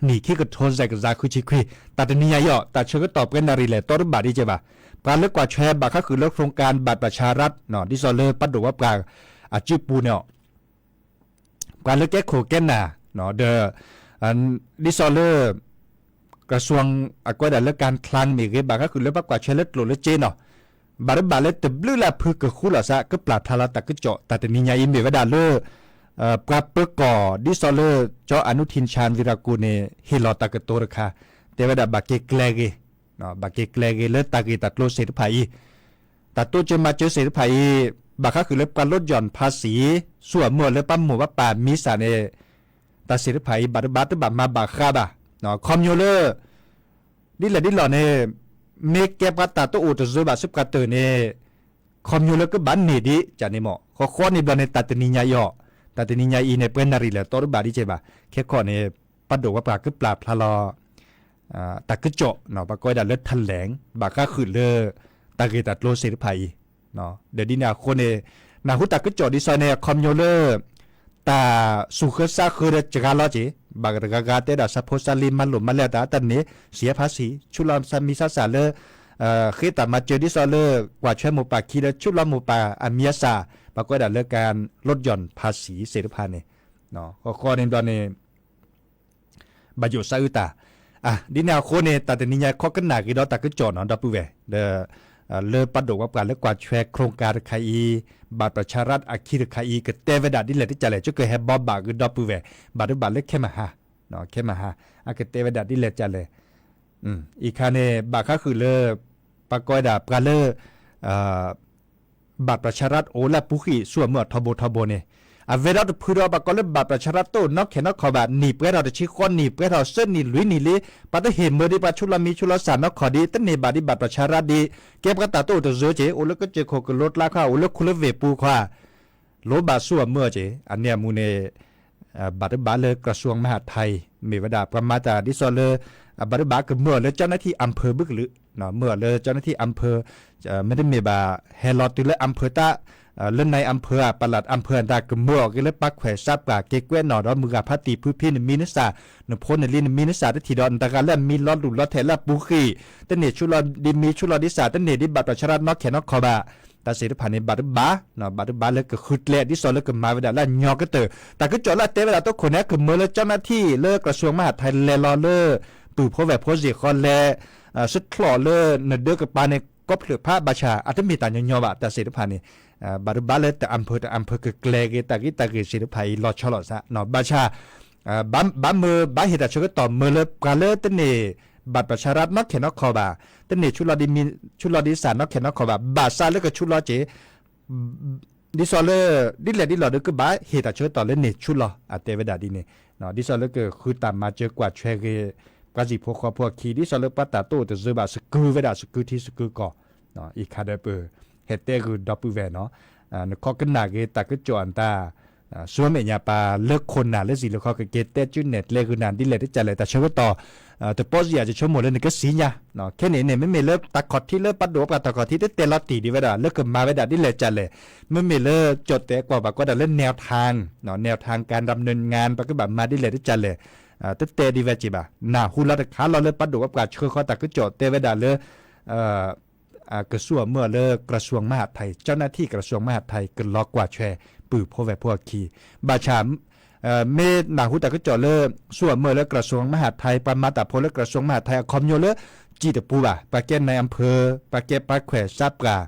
နံၣ်ခံကထိ စဲးကစၢ်ဃုဆံခွံ တၢ်တနံၤညါအံၤ တၢ်ဆၢကတီၢ်ပှဲၤနၣ်ရံၣ်လဲၣ်တီတဘၣ်ဒံးက့ၤဘၣ်. ပှၤလၢကွၢ်ဆၢဘၣ်ဃးဃုာ်လၢ โครงการบัตรประชารัฐ ဒ်သိးလၢပှၤဒိၣ်ဝဲပှၤအစုပူၤန့ၣ် ပှၤလၢကဲခိၣ်ကဲနၢ် ဒီး ဒ်သိးလၢ กระทรวง အကွဲးဒၣ်လၢ การคลัง မ့ၢ်ဂ့ၤ ဘၣ်ဃးဃုာ်လၢပှၤကွၢ်ဆၢလၢကျိၣ်လၢစ့နီၤ ဘၣ်တဘၣ်လၢတဘျုးလၢအဖုကဃူလီၤသး ကပျၢ်ဖျါလီၤတၢ်ကစီၣ် တၢ်တနံၤညါအံၤမ့ၢ်ဝဲဒၣ်လၢ ပှၤပၢၤကီၢ် ဒ်သိးလၢ ကၠီအနုထံၣ် ဆၣ်ဝံရၢကူၣ်န့ၣ် ဟ့ၣ်လီၤတၢ်ကတိၤတခါ တဲဝဲဒၣ်ဘၣ်က့ၤကျဲၤဂ့ၤ ဘၣ်က့ၤကျဲၤဂ့ၤလၢတၢ်ဂ့ၢ်တၢ်ကျိၤသ့ၣ်တဖၣ်အံၤ တၢ်တိစၢၤမၤစၢၤသ့ၣ်တဖၣ်အံၤ ဘၣ်ဃးဃုာ်လၢပှၤ ลดหย่อนภาษี ဆူၣ်အမုၢ်လၢပှၤမိၢ်ပှၤပၢ်မံၤစၢ်န့ၣ် တၢ်သ့ၣ်တဖၣ်အံၤ ဘၣ်တဘၣ်တဘၣ်မၤဘၣ်ဃးဘၣ် ခီပညီလၢ ဒ်လဲၣ်ဒ်လဲၣ်န့ၣ် မ့ၢ်ကဲပှၤတၢ်တအိၣ်တစၢၤဘၣ်ဆူပှၤတၢၢ်န့ၣ် ခီဖျိလၢကဘၣ်န့ၢ်ဒံး ကန့ၣ်မ့ၢ် ဃီဃီန့ၣ်ဘျီန့ၣ် တၢ်တနံၤညါအံၤအီၤ, တၢ်တနံၤညါအံၤန့ၣ် ပှဲၤနၣ်ရံၣ်လဲၣ် တီတဘၣ်ဒံးကဲဘၣ်. ခဲခီန့ၣ် ပဒိၣ်ဝဲပှၤကပျၢ်ဖျါလီၤ တၢ်ကစီၣ် ပှၤကိးဝဲဒၣ်လၢ ထလဲင် ဘၣ်ဃးဃုာ်လၢ တၢ်ဂ့ၢ်တၢ်ကျိၤသ့ၣ်တဖၣ်အံၤ ဒီးဒ်န့ၣ်အဃိန့ၣ် နၢ်ဟူတၢ်ကစီၣ်ဒ်သိးန့ၣ် အခီပညီလၢ တၢ်သူၣ်ဃၢသးဃၢဒီးစှၤလီၤက့ၤ ဘၣ်တဂၤဂၤတဲဒၣ် စးဖိစးလံ မၤလိာ်မၤလဲၢ်တၢ် တၢ်န့ၣ် စံးဖးစံး ဆူၣ်လီၤသးမံၤသးစၢ်လၢ ဃ့တၢ်မၤစၢၤဒ်သိးလၢ ကွၢ်ဆွဲမိၢ်ပၢ်ခံဒီး ဆူၣ်လီၤမိၢ်ပၢ်အမံၤအသၣ် ပှၤကိးဝဲဒၣ်လၢ ကၢၣ်လိယီၣ်ဖးစံးသ့ၣ်တဖၣ်န့ၣ် ဃီဃီန့ၣ်ဘျီန့ၣ် ဘၣ်ယိၣ်သးအုးတၢ်, ဒ်န့ၣ်အဃိန့ၣ် တၢ်တနံၤညါခီကနၣ်ဂ့ၤဒီးတၢ်ကစီၣ်နီၤ ဒီပုၢ်ဝဲၢ် ဒီး လၢပဒိၣ်ဝဲပှၤလၢကွၢ်ဆွဲ โครงการ တခါအံၤ บัตรประชารัฐ အခံတခါအံၤ ကတဲဝဲဒၣ်ဒ်လဲၣ်ဒ်လဲၣ် ကကဟဲဘီဘၣ်ဂ့ၤဒီပုၢ်ဝဲၢ် ဘၣ်တဘၣ်လၢခဲမဟါ, ခဲမဟါ အကတဲဝဲဒၣ်ဒ်လဲၣ်ဒ်လဲၣ် အံၤခါန့ၣ် ဘၣ်ဃးဃုာ်လၢ ပှၤကိးဝဲဒၣ်ပှၤလၢ บัตรประชารัฐ အိၣ်လၢအပူၤဃံးဆူအမုၢ်အထီဘိထီဘိန့ၣ် အဝဲဒီးတဖုဒီး ပှၤကိးလၢ บัตรประชารัฐ တအိၣ်နီခဲနီခီဘၣ် နံၣ်ပှဲၤထီၣ်တဆံဃီနံၣ် ပှဲၤထီၣ်သၢနံၣ်လွံၢ်နံၣ်လံ ပှၤတဟ့ၣ်မၢဒံးပှၤဆူၣ်လီၤမံၤဆူၣ်လီၤသၣ်နီခီဒံး တန့ၢ်ဘၣ်ဒံး บัตรประชารัฐ ဒံး ကဲပှၤတၢ်တအိၣ်တစၢၤက့ၤ အိၣ်လၢကစၢၢ်ခိၣ်ကလိကျါခီ အိၣ်လၢခူလၢဝ့ၢ်ပူၤခီ လိၣ်ဘၣ်ဆူအမုၢ်က့ၤ အန့ၣ်အမူန့ၣ် ဘၣ်တဘၣ်လၢ กระทรวงมหาดไทย မ့ၢ်ဝဲဒၣ်ပှၤမၤတၢ်ဒ်သိးလၢ ဘၣ်တဘၣ်ကမၢအီၤလၢ เจ้าหน้าที่อำเภอ ဘုကလုာ် မၢအီၤလၢ เจ้าหน้าที่อำเภอ မ့တမ့ၢ်ဘၣ် ဟဲလီၤတုၤလၢ อำเภอ တၢ် လၢ นายอำเภอ อ่ะ ปลัดอำเภอ တၢ်ကမၢအီၤက့ၤလၢပှၤခွဲးစးပှၢ်က့ၤကွဲးနီၣ်ဒီး မုၢ်ဂၤဖးတံၢ်ဖုဖံ နမံၤနသၣ် နဖိနလံၤနမံၤနသၣ်တထံၣ်ဒီး နတဂၤလၢအမံၤလီၤလူၢ်လီၤထဲးလၢအပူၤဃံး တန့ၢ်ဆူၣ်လီၤဒံးမံၤဆူၣ်လီၤဒံးသၣ် တန့ၢ်ဒံး บัตรประชารัฐ နီခဲနီခီဘၣ် တၢ်သ့ၣ်တဖၣ်န့ၣ် ဘၣ်တဘၣ် ဘၣ်တဘၣ်လၢကဃုကျဲဒ်သိးလၢကမၤဝဲဒၣ်လၢအညီကတၢၢ် တၢ်ကစီၣ်လၢအတဲဝဲဒၣ်တိခိၣ်န့ၣ် ကမၢလၢ เจ้าหน้าที่ လၢ กระทรวงมหาดไทย လဲၤလီၤလၢ ပုၢ်ဖိဝဲၢ်ဖိစ့ၢ်ကီးလဲၤ စချီၣ်လၢနဒၢကပၤန့ၣ် ကီဖျၢၣ်ဖးဘၣ်ဆၣ် အတမ့ၢ်တၢ်ညီညီဘၣ် တၢ်သ့ၣ်တဖၣ်န့ၣ် ဘၣ်တဘၣ်လၢတၢ် อำเภอ တၢ် อำเภอ ကကျဲၤက့ၤတၢ်ဂ့ၢ်တၢ်ဂ့ၢ်သ့ၣ်တဖၣ်အံၤ လီၤဆီလိာ်သး ဘၣ်ဆၣ် ဘၣ်မၢဘၣ်ဟ့ၣ်တၢ်ဆၢကတီၢ်မၢလၢပှၤလၢတန့ၢ် บัตรประชารัฐ နီခဲနီခီဘၣ် တန့ၢ်ဆူၣ်လီၤဒံးမံၤဆူၣ်လီၤဒံးသၣ်နီခဲနီခီဘၣ် ဘၣ်ဆၣ်လၢကဆူၣ်လီၤက့ၤ ဒ်သိးလၢ ဒ်လဲၣ်ဒ်လဲၣ်ဒီးကဘၣ်ဟ့ၣ်တၢ်ဆၢကတီၢ်လၢန့ၢ်ဆူၣ်လီၤ အတဲဝဲဒၣ်ဒ်န့ၣ် ဒ်သိးလၢကဃုတၢ်မၤစၢၤကွၢ်ဆွဲဂ့ၤ ပှၤစံၣ်ဖိဃီဖိအခံ ဒ်သိးလၢပှၤတၢ်တအိၣ်တစၢၤဘၣ် သကုၤဝဲဒၣ်သကုၤထံသကုၤကီၢ် အံၤခါဒီးပဟဲတဲဂုာ်ဒီပုၢ်ဝဲၢ်နီၤ နခီကနၣ်ဂ့ၤတၢ်ကစီၣ်အတၢ် ဆူမဲာ်ညါပၢ်လၢခိၣ်နၢ်လၢစံၣ်လၢခီကက့ၤတဲကၠူနဲၣ်ကျဲဂုာ်နၤဒ်လဲၣ်ဒ်လဲၣ် တၢ်ဆၢကတီၢ် တပီစံယၤ ယဆိကမိၣ်လၢနကသ့ၣ်ညါ ခဲန့ၣ်န့ၣ် မ့မ့ၢ်လၢတၢ်ခီၣ်ထံးလၢပဒိၣ်ပှၤတၢ်ခီၣ်ထံး တတဲလီၤတံၢ်ဒံးဝဲဒၣ်လၢကမၤဝဲဒၣ်ဒ်လဲၣ်ဒ်လဲၣ် မ့မ့ၢ်လၢကၠီၣ်တဲာ်ကွၢ်ဘၣ်ကွၢ်ဒၣ်လၢ แนวทาง แนวทางการดำเนินงาน ပကဘၣ်မၤဒ်လဲၣ်ဒ်လဲၣ် တတဲဒံးဝဲက့ၤဘၣ် နၢ်ဟူလီၤတခါလီၤလၢပဒိၣ်ဝဲပှၤ ဆှၢဃီတၢ်ကစီၣ်တဲဝဲဒၣ်လၢ ကဆူၣ်အမုၢ်အီၤလၢ กระทรวงมหาดไทย เจ้าหน้าที่กระทรวงมหาดไทย ကလီၤကွၢ်ဆွဲ ပုၢ်ဖိဝဲၢ်ဖိအခံ ဘၣ်ဆၣ် မ့ၢ်နၢ်ဟူတၢ်ကစီၣ်လၢ ဆူၣ်အမုၢ်အီၤလၢ กระทรวงมหาดไทย ပှၤမၤတၢ်ဖိလၢ กระทรวงมหาดไทย အခီပညီလၢ စံၣ်တပူၤဘၣ် ပှၤကဲ นายอำเภอ ပှၤကဲပှၤခွဲးစးပှၢ်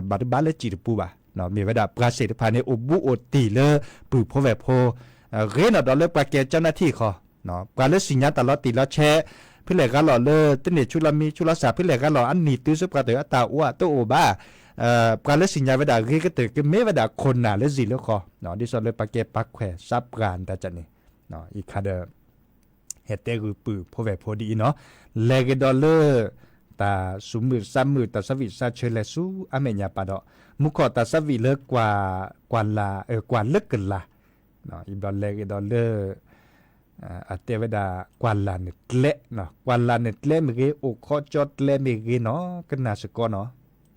ဘၣ်တဘၣ်လၢစံၣ်တပူၤဘၣ် မ့ၢ်ဝဲဒၣ်ပှၤသ့ၣ်တဖၣ်န့ၣ် အိၣ်ဘူးအိၣ်တံၢ်လၢ ပုၢ်ဖိဝဲၢ်ဖိ ဂ့ၤနီၣ်ဒီးလၢပှၤကဲ เจ้าหน้าที่ ဃီ ပှၤလၢသ့ၣ်ညါတၢ်လီၤတံၢ်လီၤဆဲး ဖဲလဲၣ်ဂၤလီၤလၢ တန့ၢ်ဆူၣ်လီၤမံၤဆူၣ်လီၤသၣ် ဖဲလဲၣ်ဂၤလီၤ အနံၣ်တုၤဆူပှၤတၢၢ်အတၢ်အိၣ်အတအိၣ်ဘၣ် ပှၤလၢသ့ၣ်ညါဝဲဒၣ်ဂ့ၤကတၢၢ် ကမ့ၢ်ဝဲဒၣ်ခိၣ်နၢ်လၢစံၣ်လၢဃီ ဒ်သိးလၢပှၤကဲပှၤခွဲးစးပှၢ်နတၢ်န့ၣ် အံၤခါဒီး ဟဲတဲဂုာ်ပုၢ်ဖိဝဲၢ်ဖိဒ်အံၤနီၤ လဲၤက့ၤဒီးလၢ တၢ်သူၣ်မုာ်သးမုာ် တၢ်သးဝံၣ်သးဆၢလဲၤဆူအမဲာ်ညါပၢ်ဒီး မူခိၣ်တၢ်သးဝံၣ်လၢ ကွၢ်လၢ် ကွၢ်လၢကလၤ အံၤဘျီလဲၤက့ၤဒီးလၢ အတဲဝဲဒၣ် ကွၢ်လၢ်နကျဲ ကွၢ်လၢ်နကျဲမ့ၢ်ဂ့ၤ အိၣ်ခီကၠီကျဲမ့ၢ်ဂ့ၤနီၤ ကနၣ်စ့ၢ်ကီးနီ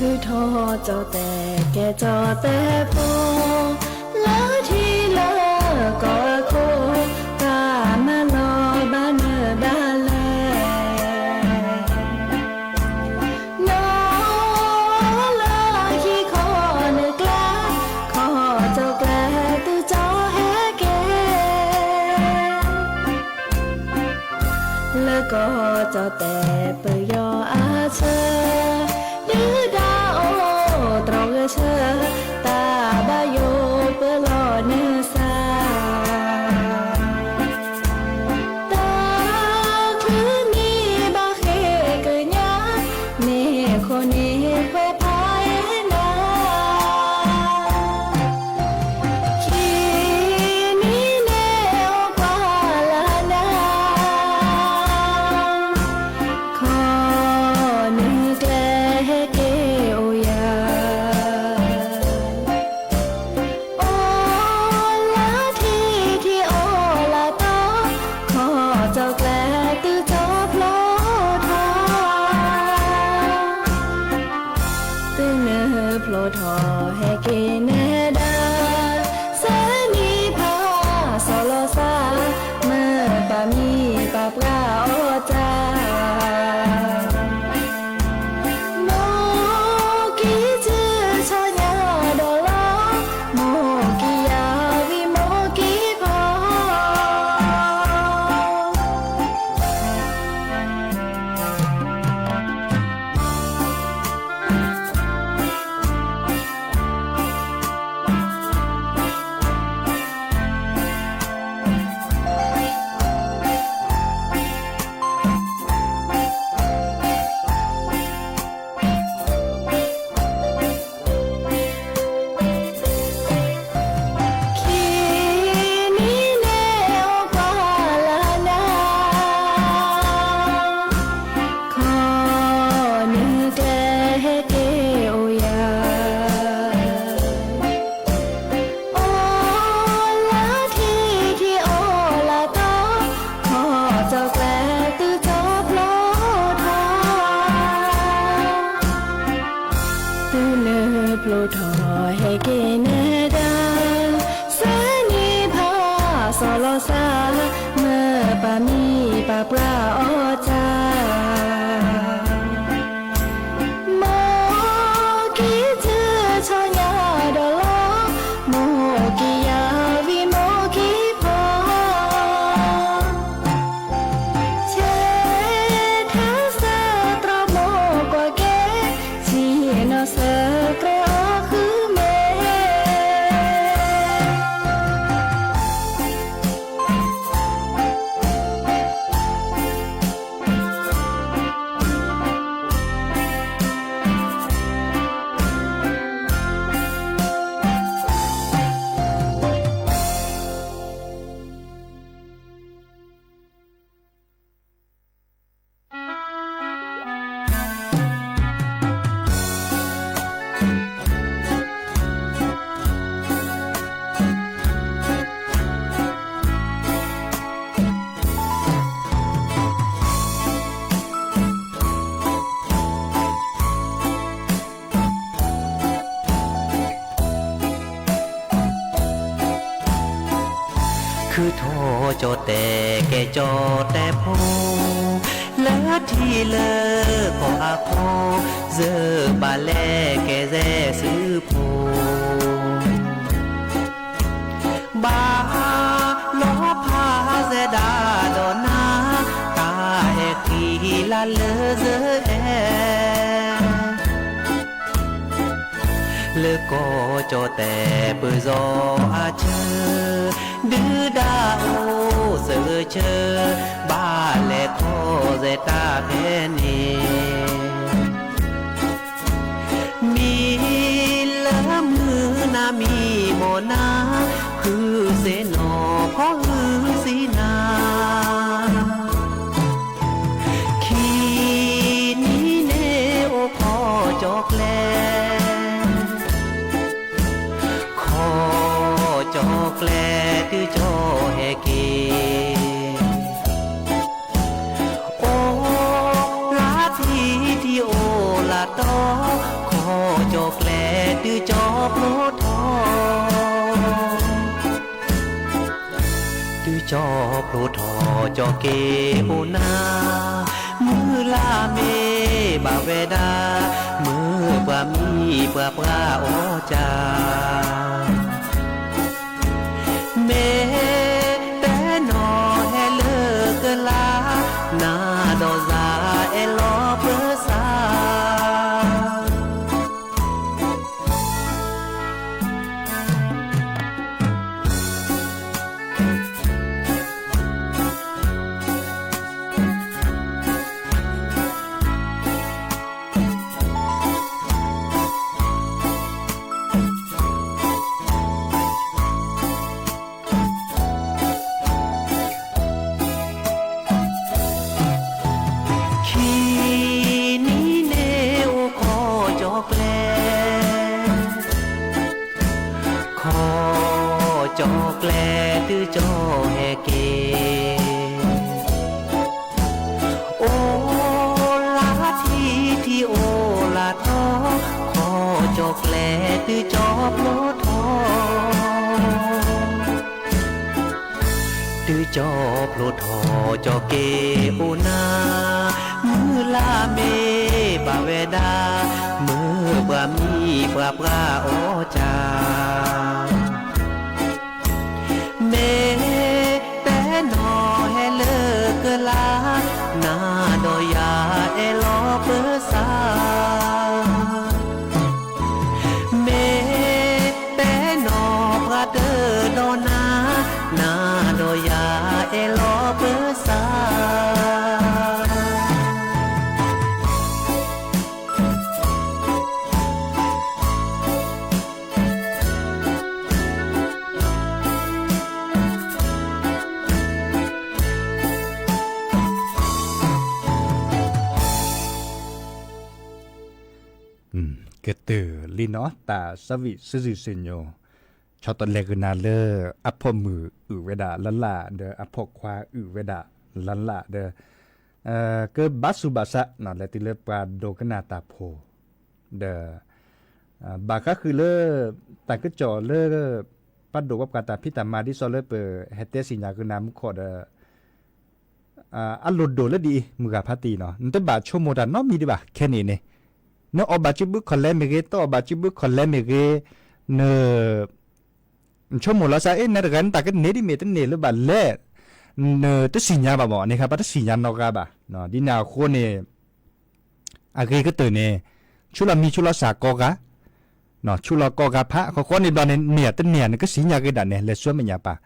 ၤ ထုးထီၣ်ကၠီၣ်တဲၣ်ကဲကၠီၣ်တဲၣ်ဖိ လၢထံလၢကီၢ်အခိၣ် တၢ်မၤလီၤဘၣ်နၢၤဘၣ်လဲၣ် နီၢ်လၢခံခီနကျါ ခီၣ်ကၠီၣ်ကျဲသုကၠီဟဲက့ၤ လၢကီၢ်ကၠီၣ်တဲၣ်ပယီၤအဆၢ ဒုၣ်ဒါအိၣ် ကၠီၣ်တဲၣ်ကဲကၠီၣ်တဲၣ်ဖိ, လၢထံလၢကီၢ်အခိၣ်, စၢၤဘၣ်လဲၤကဲစဲးစုဖိ, ဘၣ်လီၤဖးစဲးဒၣ်ဒီးနၤ, တၢ်အဲၣ်ဃံလၤလၢစၢၤအဲၣ် လၢကီၢ်ကၠီၣ်တဲၣ်ပၢၢ်စီၤအဆၢ, ဒုၣ်ဒါအိၣ်စၢၤဆၢ, ဘၣ်လဲၤခီၣ်စဲးတၢ်ဖဲန့ၣ်, မံလၢမုၢ်နၤမံမီၢ်နၤ, ဃုစ့ၣ်နီၤဖီၣ်ဃုစံနၤ ခံနံၤန့ၣ်အိၣ်ခီၣ်ကၠီၣ်ကျဲ, ခီၣ်ကၠီၣ်ကျဲတုၤကၠီၣ်ဟဲက့ၤ, အိၣ်လၢထံထံအိၣ်လၢတီ, ခီၣ်ကၠီၣ်ကျဲတုၤကၠီၣ်ဖျိထီၣ် တုၤကၠီၣ်ဖျိထီၣ်ကၠီၣ်က့ၤအိၣ်နၤ, မုၢ်လၢ်မ့ၢ်ဘၣ်ဝဲဒၣ်, မုၢ်ပှၤမံပှၤပှၢ်အီၣ်ကၢ်, မ့ၢ်တဲနီၤဟဲလၢကလါ, နၤဒီးယၤအဲၣ်လီၤပၢၤစၢ် ခံနံၤန့ၣ်အိၣ်ခီၣ်ကၠီၣ်ကျဲ, ခီၣ်ကၠီၣ်ကျဲတုၤကၠီၣ်ဟဲက့ၤ, အိၣ်လၢထံထံအိၣ်လၢတီ, ခီၣ်ကၠီၣ်ကျဲတုၤကၠီၣ်ဖျိထီၣ် တုၤကၠီၣ်ဖျိထီၣ်ကၠီၣ်က့ၤအိၣ်နၤ, မုၢ်လၢ်မ့ၢ်ဘၣ်ဝဲဒၣ်, မုၢ်ပှၤမံပှၤပှၢ်အီၣ်ကၢ်, မ့ၢ်တဲနီၤဟဲလၢကလါ, နၤဒီးယၤအဲၣ်လီၤပၢၤစၢ် မ့ၢ်တဲနီၤပှၤတဒီးနၤ, နၤဒီးယၤအဲၣ်လီၤပၢၤစၢ်. ကတၢၢ်လံနီၤ တၢ်ဆၢဝံၣ်ဆၢစံၣ်စ့ၣ်ညိၣ်, ဆီတလဲကနၤလၢ အဖီၣ်မုၢ်အုၣ်ဝဲဒၣ်လၢ်လၢ်ဒီး အဖီၣ်ခွါအုၣ်ဝဲဒၣ်လၢ်လၢ်ဒီး ကဘၣ်ဆူးဘၣ်ဆါ လဲၤတုၤလၢပှၤဒိကနၣ်တၢ်ဖိ ဒီး ဘၣ်ဃးဃုာ်လၢ တၢ်ကစီၣ်လၢ ပှၤဒိၣ်ပှၤပှၢ်တၢ်ဖံးတၢ်မၤဒ်သိးလၢပဟဲတဲသ့ၣ်ညါကနၤမူခိၣ်ဒီး အလိၣ်ဒိၣ်လၢဒ်အံၤ မုၢ်ဂၤဖးတံၢ်နီၤ နတဘၣ်ဆိကမိၣ်တၢ်နီတမံၤဒံးဘၣ် ခဲန့ၣ်န့ၣ် နအီၣ်ဘၣ်စုဘုခီၣ်လဲမ့ၢ်ဂ့ၤ တအီၣ်ဘၣ်စုဘုခီၣ်လဲမ့ၢ်ဂ့ၤ န ဆိကမိၣ်လီၤစၢ် အ့ နတဂၤနတၢ်ကန့ၢ်ဒ်မ့ၢ်တန့ၢ်လၢဘၣ်လဲၣ် နတသ့ၣ်ညါဘၣ်မး န့ၣ်ခါ ပှၤတသ့ၣ်ညါနီတဂၤဘၣ် ဒ်န့ၣ်အဃိန့ၣ် အဂ့ၤကတၢၢ်န့ၣ် ဆူလီၤမံဆူလီၤစၢ်ကိးဂၤ ဆူလီၤကိးဂၤဖး ဃီဃီန့ၣ်ဘျီန့ၣ် န့ၢ်တန့ၢ် နကသ့ၣ်ညါက့ၤဒၣ်န့ၣ် လဲၤဆူမဲာ်ညါပၢ်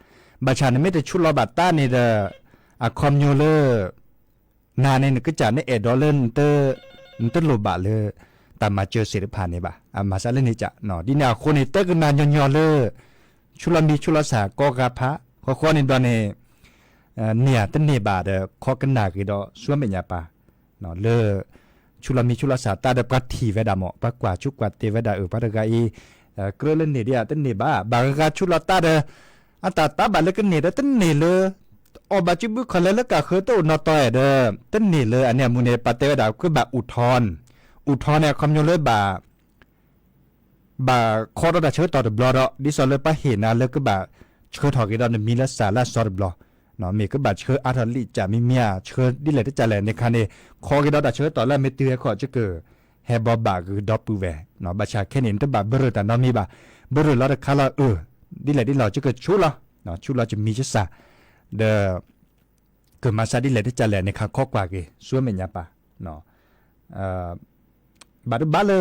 ဘၣ်ဆၣ်နမ့ၢ်တဆူလီၤဘၣ်တၢ်န့ၣ်ဒီး အခီပညီလၢ နၤန့ၣ် နကစၢ်နအဲၣ်ဒိးလၢ နတလိၣ်ဘၣ်လၢ တၢ်မၤစၢၤသ့ၣ်တဖၣ်န့ၣ်ဘၣ် အမၤစၢၤလၢန့ၣ်က ဒ်န့ၣ်အဃိန့ၣ် တဲကနၤညီညီလၢ ဆူလီၤမံဆူလီၤစၢ်ကိးဂၤဖး ဃီဃီန့ၣ်ဘျီန့ၣ် န့ၢ်တန့ၢ်ဘၣ်ဒီး ခီကနၣ်က့ၤဒီးဆူမဲာ်ညါပၢ် လၢ ဆူလီၤမံဆူလီၤစၢ်တၢ်ဒီးပှၤထံၣ်ဝဲဒၣ်မး ပှၤကွၢ်ဆူကွၢ်တဲဝဲဒၣ်အၢ ပှၤတဂၤအံၤ ကြၢးလၢန့ၢ်ဒ်အံၤ တန့ၢ်ဘၣ် ဘၣ်ဂၤဂၤဆူလီၤတၢ်ဒီး အတၢ်တၢ်ဘၣ်လၢကန့ၢ်ဒီးတန့ၢ်လၢ အီၣ်ဘၣ်စုဘုခီၣ်လဲလၢကၢ်ဃၢၤတအိၣ်နီတီအဲၣ်ဒီး တန့ၢ်လၢအန့ၣ်အမူန့ၣ် ပှၤတဲဝဲဒၣ် ကဘၣ်အုၣ်ထီၣ် အုၣ်ထီၣ်န့ၣ် အခီပညီလၢဘၣ် ဘၣ်ခီထီၣ်တၢ်ဆၢကတီၢ်တဘျီဒီး ဒ်သိးလၢပှၤဟ့ၣ်နၤလၢကဘၣ်ဆှၢထီၣ်က့ၤဒီးနမံၤလၢစၢ်လၢအစီတဘျီ မ့ၢ်ကဘၣ်ဆှၢအါထီၣ်လံာ်ကၠးမံၤမံၤဧါ, ဆှၢဒ်လဲၣ်တကၠးလဲၣ်န့ၣ်ခါန့ၣ် ခီက့ၤဒီးတၢ်ဆၢကတီၢ်လၢအမ့ၢ်တုၤဟဲခီၣ်ကကၢၢ် ဟဲဘီဘၣ်ဂုၤဒီပုၢ်ဝဲၢ်, ဘၣ်ဆၣ်ခဲန့ၣ် နတဘၣ်ဘရၢၣ်တၢ်နီတမံၤဘၣ်, ဘရၢၣ်လီၤတခါလီၤအၢ, ဒ်လဲၣ်ဒ်လဲၣ်ကကၢၢ်ဆူၣ်လီၤ, ဆူၣ်လီၤကမံၤကစၢ်, ဒီး ကမၤစၢ်ဒ်လဲၣ်တကၠးလဲၣ်န့ၣ်ခါခီကွၢ်က့ၤ ဆူမဲာ်ညါပၢ် ဘၣ်တဘၣ်လၢ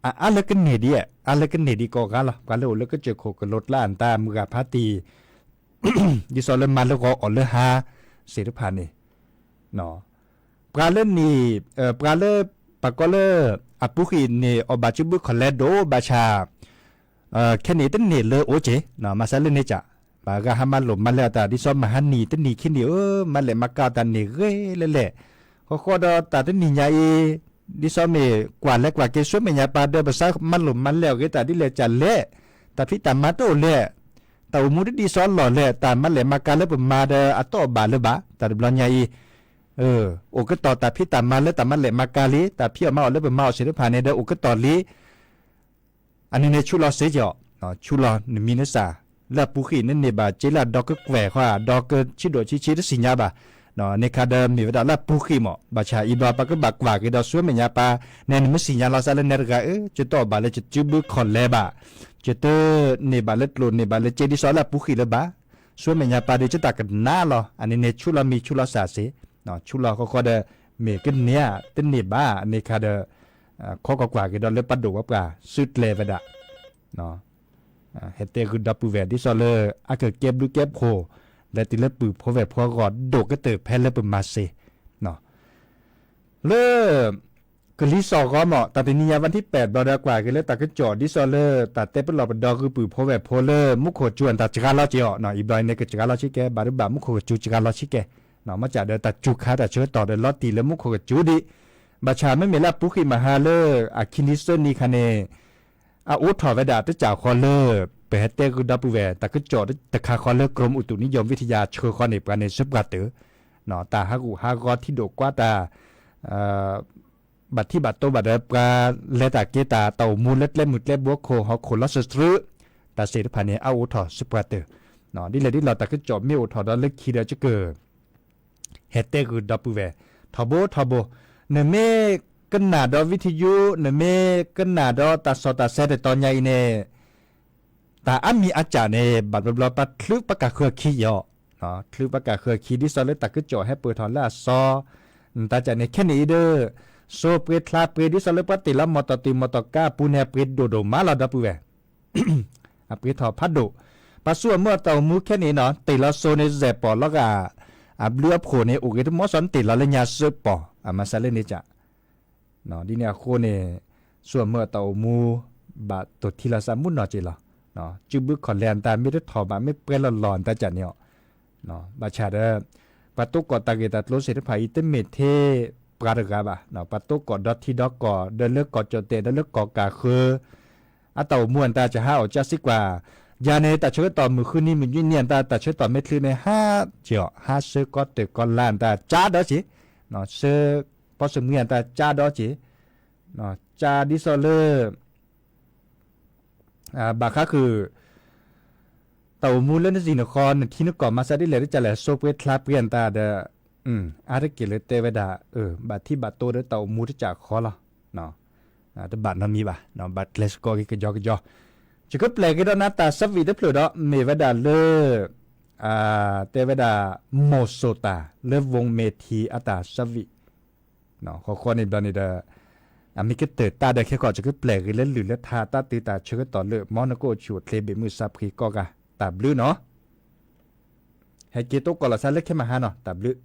အအါလၢကန့ၢ်ဒံး, အါလၢကန့ၢ်ဒံးကိးဂၤလီၤ, ပှၤလၢအိၣ်လၢကစၢၢ်ခိၣ်ကလိကျါအတၢ်မုၢ်ဂၤဖးတံၢ် ဒ်သိးလၢမၤလၢဂီၤအီၣ်လၢဟါ သ့ၣ်တဖၣ်န့ၣ် ပှၤလၢန့ၣ် ပှၤလၢ ပှၤကီလၢ အပူၤဃံၣ်န့ၣ် အီၣ်ဘၣ်စုဘုခီၣ်လဲဒိၣ်ဘၣ်ဆၣ် ခဲန့ၣ်တန့ၢ်လၢအိၣ်က့ၤ မၤစၢ်လၢန့ၣ်ကၠး, ဘၣ်ဂၤဟးမၤလိာ်မၤလဲၢ်အတၢ် ဒ်သိးမဟါနံၤတနံၤခံနံၤဧၢ, မၤလဲၢ်မၤကၤအတၢ်န့ၣ်ဂ့ၤလဲၣ်လဲၣ်, ဃီဃီဒီးတၢ်တနံၤညါအံၤ ဒ်သိးမ့ၢ်ကွၢ်လဲၤကွၢ်က့ၤဆူမဲာ်ညါပၢ်ဒီး ပစးမၤလိာ်မၤလဲၢ်အီၤဂ့ၤတၢ်ဒ်လဲၣ်ကၠးလဲၣ်, တၢ်ဖံးတၢ်မၤတအိၣ်လဲၣ်, တၢ်အိၣ်မူတဒ်သိးလီၢ်လဲၣ်, တၢ်မၤလဲၢ်မၤကၤလၢပမၤဒီးအတအီၣ်ဘၣ်လၢၤဘၣ်, တၢ်တဘျီညါအံၤ အိၣ်ကတီၢ်တၢ်ဖံးတၢ်မၤလၢတၢ်မၤလဲၢ်မၤကၤလံ, တၢ်ဖံးအီၣ်မၤအီၣ်လၢပမၤအီၣ်သ့ၣ်တဖၣ်န့ၣ်ဒီးအိၣ်ကတီၢ်လံ အန့ၣ်န့ၣ်ဆူၣ်လီၤစ့ၢ်ကီး, ဆူၣ်လီၤနမံၤနစၢ်, လၢအပူၤဃံၣ်နန့ၢ်ဘၣ်စ့လၢအဒီကကွဲၢ်ဃီ ဒီကဆံးဒိၣ်ဆံးဆံးတသ့ၣ်ညါဘၣ်, န့ၣ်ခါဒီးမ့ၢ်ဝဲဒၣ်လၢအပူၤဃံၣ်မး, ဘၣ်ဆၣ်အံၤဘျီပကဘၣ်ကွၢ်က့ၤဒီးဆူမဲာ်ညါပၢ်, နဲနမ့ၢ်သ့ၣ်ညါလီၤစၢ်လၢနဲတဂၤဧၢ, ယတအီၣ်ဘၣ်လၢယစုဘုခီၣ်လဲဘၣ်, ယတန့ၢ်ဘၣ်လၢကျိၣ်န့ၢ်ဘၣ်လၢစ့ဒ်သိးလၢအပူၤဃံၣ်လၢၤဘၣ်, ဆူမဲာ်ညါပၢ်ဒီးယတၢ်ကနၣ်လီၤ, အန့ၣ်န့ၣ်ဆူၣ်လီၤမံၤဆူၣ်လီၤစၢ်စ့ၢ်, ဆူၣ်လီၤဃီဃီဒီး မ့ၢ်ကန့ၢ်ဧါ တန့ၢ်ဘၣ်, န့ၣ်ခါဒီး ခီကကွၢ်က့ၤဒီးလၢပဒိၣ်ဝဲပှၤစုကျဲဝဲဒၣ်, ဟဲတဲဂုၤဒီပုၢ်ဝဲၢ် ဒ်သိးလၢအကကဲဘျုးကဲဖှိၣ် လဲၤတုၤလၢပုၢ်ဖိဝဲၢ်ဖိအဂီၢ် ဒိၣ်ကတၢၢ်ဖဲလၢပမၤစ့ၢ်, လၢ ကလံၤစိးဂီၤမး တၢ်တနံၤညါ วันที่แปด ဘျီဒီးကွၢ်က့ၤလၢတၢ်ကစီၣ် ဒ်သိးလၢတၢ်တဲပလီၢ်ပဒီဂုၤပုၢ်ဖိဝဲၢ်ဖိလၢမူခိၣ်ကစူၤအတၢ်စှၤလီၤက့ၤအီၤ, အံၤဘျီအံၤန့ၣ်ကစှၤလီၤဆံးကဲ, ဘၣ်ဒုဘၣ်မူခိၣ်ကစူၤစှၤလီၤဆံးကဲ, မ့ၢ်စ့ၢ်ဒီးတၢ်စူၤခါတၢ်ဆၢကတီၢ်ဒီးလီၤတံၢ်လၢမူခိၣ်ကစူၤဒံး, ဘၣ်ဆၣ်မ့မ့ၢ်လၢအပူၤဃံၣ်မဟါလၢအခံနံၤသၢနံၤခါန့ၣ် အအိးထီၣ်ဝဲဒၣ်တစၢ်ဃီလၢ ပဟဲတဲဂုၤဒီပုၢ်ဝဲၢ် တၢ်ကစီၣ်တခါဃီလၢ กรมอุตุนิยมวิทยา ဆှၢဃီန့ၣ် ပှၤန့ၣ် စၢပှၤတၢၢ် တၢ်ဟးဂူာ်ဟးဂီၤထံဒိၣ်ကွၢ်တၢ် ဘၣ်ထံၣ်ဘၣ်တိဘၣ်ဒီး ပှၤလဲၤတၢ်က့ၤတၢ် တၢ်အိၣ်မူလၢကျဲမုၢ်ကျဲဘိခိၣ် ဟီၣ်ခိၣ်လီၤစၢၤတြူး တၢ်သ့ၣ်တဖၣ်န့ၣ် အအိးထီၣ်စၢပှၤတၢၢ် ဒ်လဲၣ်ဒ်လဲၣ် တၢ်ကစီၣ်မ့ၢ်အိၣ်ထီၣ်ဒီးလၢခံဒီးကကၢၢ် ဟဲတဲဂုၤဒီပုၢ်ဝဲၢ် ထီဘိထီဘိ, နမ့ၢ်ကနၣ်ဒီး ဝံထယု, နမ့ၢ်ကနၣ်ဒီးတၢ်စီၣ်တၢ်ဆဲတတီၤညါအံၤန့ၣ် တၢ်အါမံၤအါကၠၢ်န့ၣ် ဘၣ်ဘျီဘျီပှၤချုးပှၤကၢ်ဃၢၤခံယီၤ, ချုးပှၤကၢ်ဃၢၤခံ ဒ်သိးလၢတၢ်ကစီၣ်ဟဲပၢၢ်ထီၣ်လၢအစီ နတၢ်ကၠၢ်န့ၣ် ခဲန့ၣ်အံၤဒီး စိပှ့ၤချါပှ့ၤ ဒ်သိးလၢပှၤတ့ၢ်လီၤမီၢ်တီၢ်တုၤမီၢ်တီၢ်ကါအပူၤန့ၣ် အပှ့ၤဒိၣ်ဒိၣ်မးလီၤ ဒီပုၢ်ဝဲၢ် အပှ့ၤထီၣ်ဖးဒိၣ်, ပှၤစိအမုၢ်အတၢ်အိၣ်မူခဲန့ၣ်နီၤ တ့ၢ်လီၤစိန့ၣ် စဲးပီၣ်လီၤဂာ် အဘျုးအဖှိၣ်န့ၣ် အိၣ်ဂ့ၤတမီၤစီၤ နတ့ၢ်လီၤလၢညါစၢပီၣ် အမၤစၢ်လၢန့ၣ်ကၠၢ်, ဒ်န့ၣ်အဃိန့ၣ် စိအမုၢ်အတၢ်အိၣ်မူ ဘၣ်တိၢ်ထံလီၤစၢ်မူနီၢ်က့ၤလီၤ, စုဘုခီၣ်လဲၤအတၢ်မ့ၢ်တထီၣ်ဘၣ် မ့ၢ်ပှဲၤလီၤလီၤအတၢ်ကၠၢ်န့ၣ်အီၤ ဘၣ်ဆၣ်ဒီး ပှၤတိကီၢ်တၢ်ဂ့ၢ်တၢ်ကျိၤသ့ၣ်တဖၣ်အံၤ တမ့ၢ်ထဲပှၤတဂၤဘၣ်, ပှၤတိကီၢ်ဒီထံဒီကီၢ် ဒီးလၢကီၢ်ကၠီၣ်တဲာ် ဒီးလၢကီၢ်ကၢ်ဃၢၤ အတၢ်အိၣ်မူအတၢ်ကဟးအီၣ်ကၢစ့ကွၢ်, ယၤန့ၣ် တၢ်ဆၢကတီၢ်မုၢ်ဃုနံၤမုၢ်နွံနံၤအတၢ် တၢ်ဆၢကတီၢ်မ့ၢ်ချုးန့ၣ် ဟးက့ၤအီၤ ဟးဆၢကီၢ်တၢၢ်ကီၢ်လါအတၢ်ကၢဒီးက့ၤ, ဆၢပီၣ်စမုၢ်အတၢ်ကၢဒီးက့ၤ, ကၢဒ်သိးလၢ ဘၣ်ဃးဃုာ် တၢ်အိၣ်မူလၢနစံၣ်နဃီ နထံနကီၢ်မၤစၢ်ဒ်လဲၣ်ဒ်ကလဲၣ် စိပှ့ၤချါပှ့ၤအတၢ်ဒီး အါတက့ၢ်လၢတဲဝဲဒၣ် ဘၣ်ထံၣ်ဘၣ်တိဒီးတၢ်အိၣ်မူတစၢ်ဃီလီၤ. တဘၣ်နီတမံၤဘၣ် ဘၣ်ကျဲးစကီက့ၤကယီကယီ, ယကပျဲၢ်က့ၤဒီးနၤတၢ်ဆၢဝံၣ်တဖျၢၣ်ဒီး မ့ၢ်ဝဲဒၣ်လၢ တဲဝဲဒၣ် မိၢ်စိၢ်တၢ် လၢဝူၤမဲာ်ထံအတၢ်ဆၢဝံၣ် ဃီဃီန့ၣ်ဘျီန့ၣ်ဒီး အမ့ၢ်ကတၢၢ်တၢ်ဒီးခဲကီၣ် ယကပျဲၢ်ဂ့ၤလၢလုၢ်လၢထါတၢ်တုၤတၢ်ဆၢကတီၢ်လၢ မ်နကအိၣ်ဆူၣ်အိၣ်ချ့ဘၣ်မုာ်သးဖှံကိးဂၤ တၢ်ဘျုးနီၤ, ဟဲက့ၤတိကီၢ်လီၤသးလၢခဲမဟါနီၤ တၢ်ဘျုး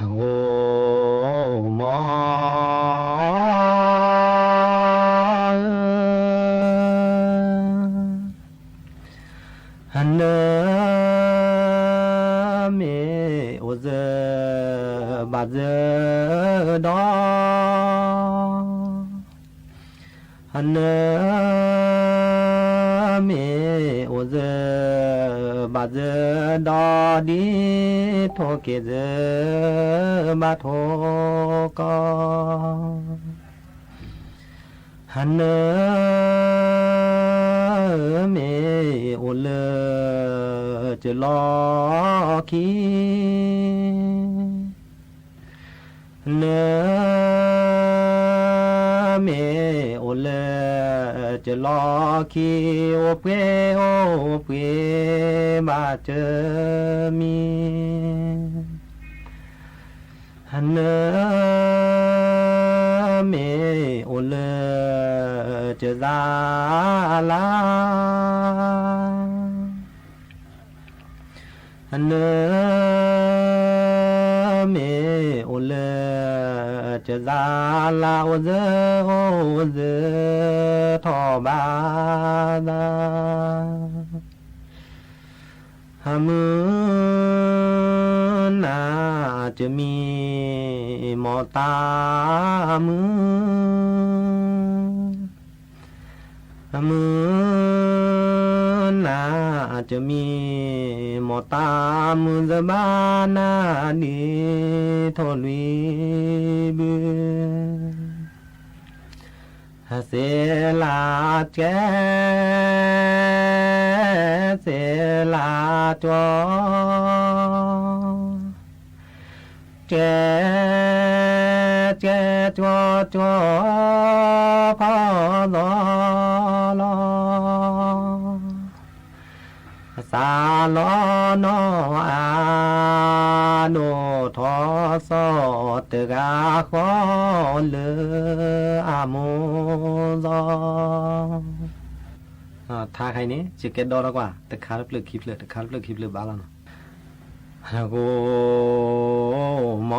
ဂိၢ်မီ နမ့ၢ်အိၣ်စၢၤဘၣ်စၢၤဒီး နမ့ၢ်အိၣ်စၢၤဘၣ်စၢၤဒီး ဒ်ထိၣ်က့ၤစၢၤဘၣ်ထိၣ်ကီၢ် နမ့ၢ်အိၣ်လၢစၢၤလီၢ်ခံ နမ့ၢ်အိၣ်လၢစၢၤလီၢ်ခံ အိၣ်ပှဲၤအိၣ်ပှ့ၤဘၣ်စၢၤမံၤ နမ့ၢ်အိၣ်လၢစၢၤစၢ်လါ နမ့ၢ်အိၣ်လၢစၢၤစၢ်လါ အိၣ်စၢၤအိၣ်စၢၤထီၣ်ဘၣ်သး မုၢ်နၤစမံၤ မီၢ်တၢ်မုၢ် မုၢ်နၤစမံၤ မီၢ်တၢ်မုၢ် စဘၣ်နၤဒ်ထိၣ်လွံၢ်ဘု စ့လးကဲ စ့လးကၠီ ကဲ ကဲ ကၠီ ကၠီ ဖီၣ်သီလီၤ စၢ်လီၤနီၢ်အဒိၣ်ထီၣ်စီၤ တဂၤဃီလၢအမိၢ် ထါခါအံၤန့ၣ် ယကဲဒီထီၣ်ကွၢ် တခါတဖျၢၣ်ခံဖျၢၣ် တခါတဖျၢၣ်ခံဖျၢၣ်ဘၣ်လီၤနီၤ. ဂိၢ်မီ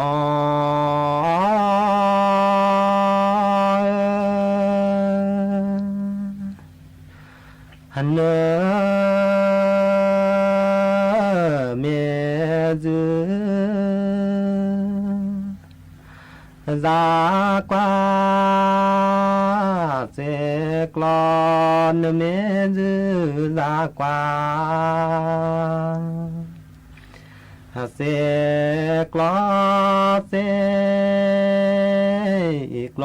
နမ့ၢ်စၢၤ စၢ်ကွၢ် စ့ၢ်ကျီ နမ့ၢ်စၢၤ စၢ်ကွၢ် စ့ၢ်ကျီ စ့ၢ်ကျီကၠီ တု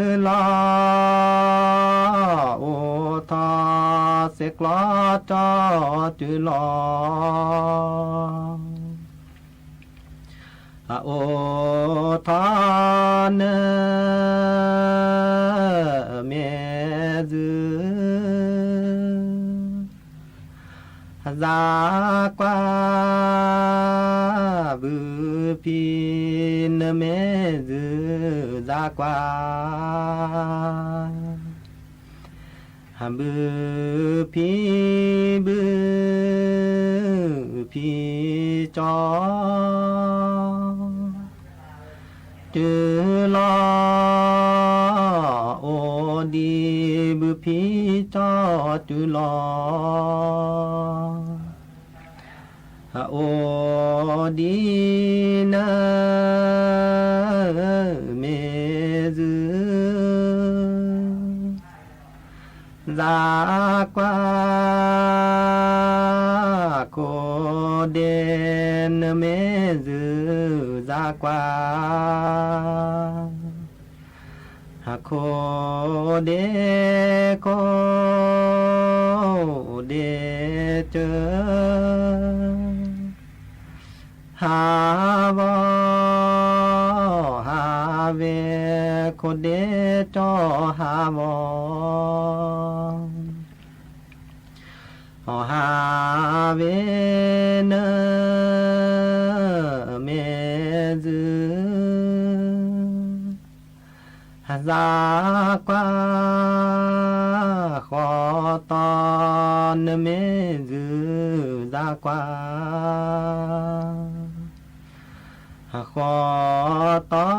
ၤလီၤ အိၣ်ထီၣ် စ့ၢ်ကျီကၠီ တုၤလီၤ အိၣ်ထီၣ် နမ့ၢ်စၢၤ စၢ်ကွၢ် ဘုဖံ နမ့ၢ်စၢၤ စၢ်ကွၢ် ဘုဖံ ဘုဖံကၠီ တုၤလီၤ အိၣ်ဒံး ဘုဖံကၠီ တုၤလီၤ အိၣ်ဒံး နမ့ၢ်စၢၤ စၢ်ကွၢ် ခိၣ်ဒ့ နမ့ၢ်စၢၤ စၢ်ကွၢ် ခိၣ်ဒ့ ခိၣ်ဒ့ကၠီ ဟးဂီၤ ဟးဝဲ ခိၣ်ဒ့ကၠီ ဟးဂီၤ ဟးဝဲ နမ့ၢ်စၢၤ စၢ်ကွၢ် ဃီတီ နမ့ၢ်စၢၤ ဃီတီ ဃီ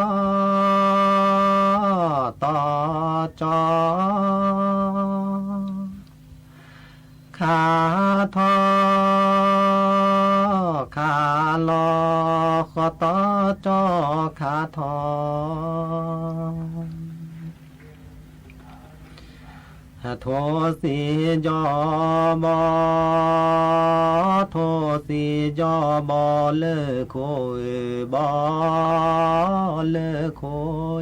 တီကၠီ ခးထီ ခးလီၤ ဃီတီကၠီ ခးထီ ထိၣ်သ့ၣ်ကၠီဘီ ထိၣ်သ့ၣ်ကၠီဘီ လၢခိၣ်ဧၢ ဘီလၢခိၣ်ဧၢ,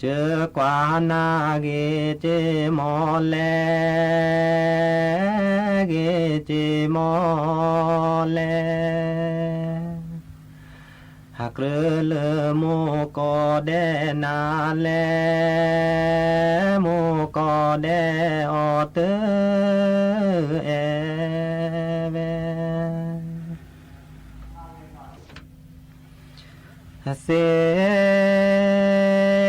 စၢကွၢ်နၤဂ့ၤက့ၤမီၢ်လဲၣ်, ဂ့ၤက့ၤမီၢ်လဲၣ်, ဟးကြၢးလၢမိၢ်ကီၢ်ဒဲးနၤလဲၣ်, မိၢ်ကီၢ်ဒဲးအီၤတအဲၣ်ဝဲ စ့ကၢၢ်ဆၢ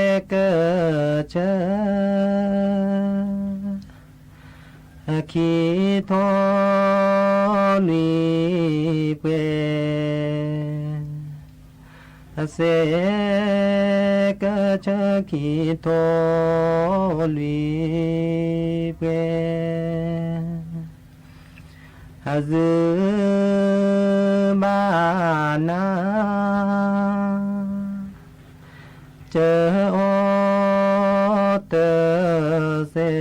ခံထိလွံၢ်ပှဲၤ, စ့ကၢၢ်ဆၢ ခံထိလွံၢ်ပှဲၤ, စၢဘၣ်နၤ တအိၣ်တစဲး,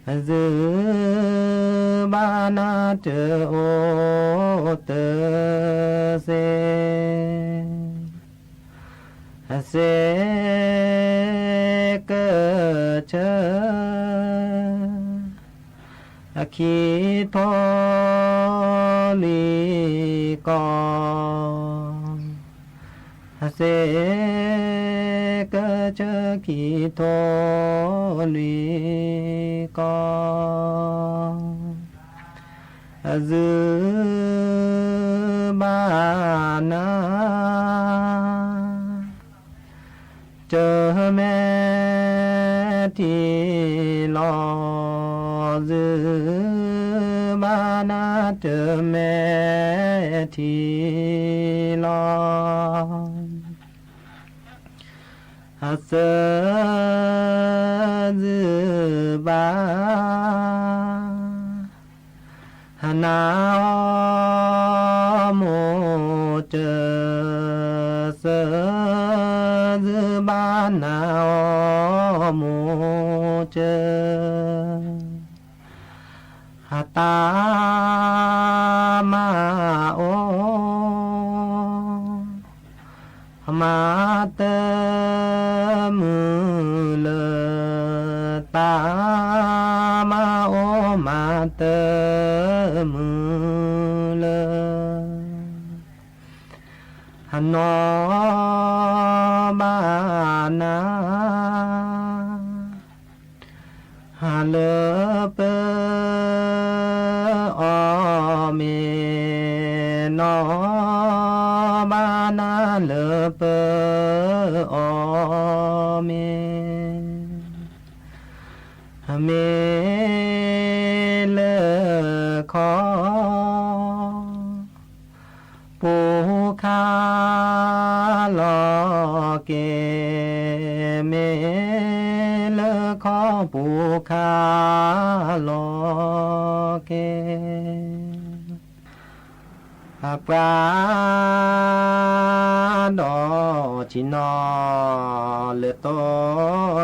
စၢဘၣ်နၤ တအိၣ်တစဲး, စ့ကၢၢ်ဆၢ ခံထိလွံၢ်ကီၢ်, စ့ကၢၢ်ဆၢ ခံထိလွံၢ်ကီၢ်, စၢဘၣ်နၤ တမဲာ်ထံလီၤ, စၢဘၣ်နၤ တမဲာ်ထံလီၤ, စၢဘၣ် နၤအီၤမိၢ်တၢ်, စၢဘၣ်နၤအီၤမိၢ်တၢ်, တၢ်မၤအိၣ် မၤတမုာ်လၢ, တၢ်မၤအိၣ်မၤတမုာ်လၢ, နီၢ်ဘၣ်နၤ လၢပအီၣ်မ့ၤ, နီၢ်ဘၣ်နၤလၢပအီၣ်မ့ၤ, မ့ၢ်လၢခီ ပူၤခါလီၤက့ၤ, မ့ၢ်လၢခီပူၤခါလီၤက့ၤ, အပှၤဒီးဆ့ၣ်နီၤလၢတိ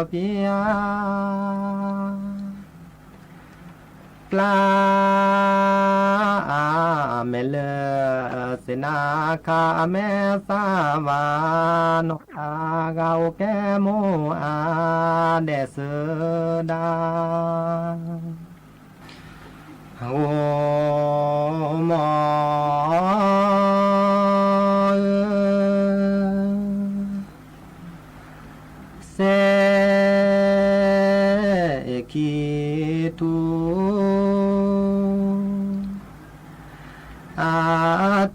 ပၠါ ကျါအမဲာ်လၢ စ့နါခါအမဲာ်သၣ်ဘၣ်နီၤ အဂၤအိၣ်ကဲမိၢ်အါဒဲးစၢဒၣ် အိၣ်မီၢ်ဧၢ စဲးခံထူ အ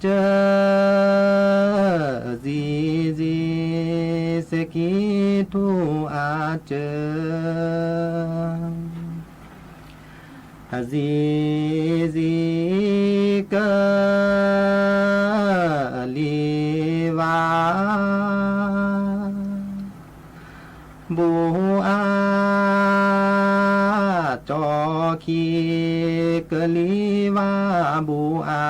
တၢၢ် စံစံ စဲးခံထူအတၢၢ် အစံးစံးကလံၤဘၣ် ဘူအါ, ကၠီခံကလံၤဘၣ်ဘူအါ,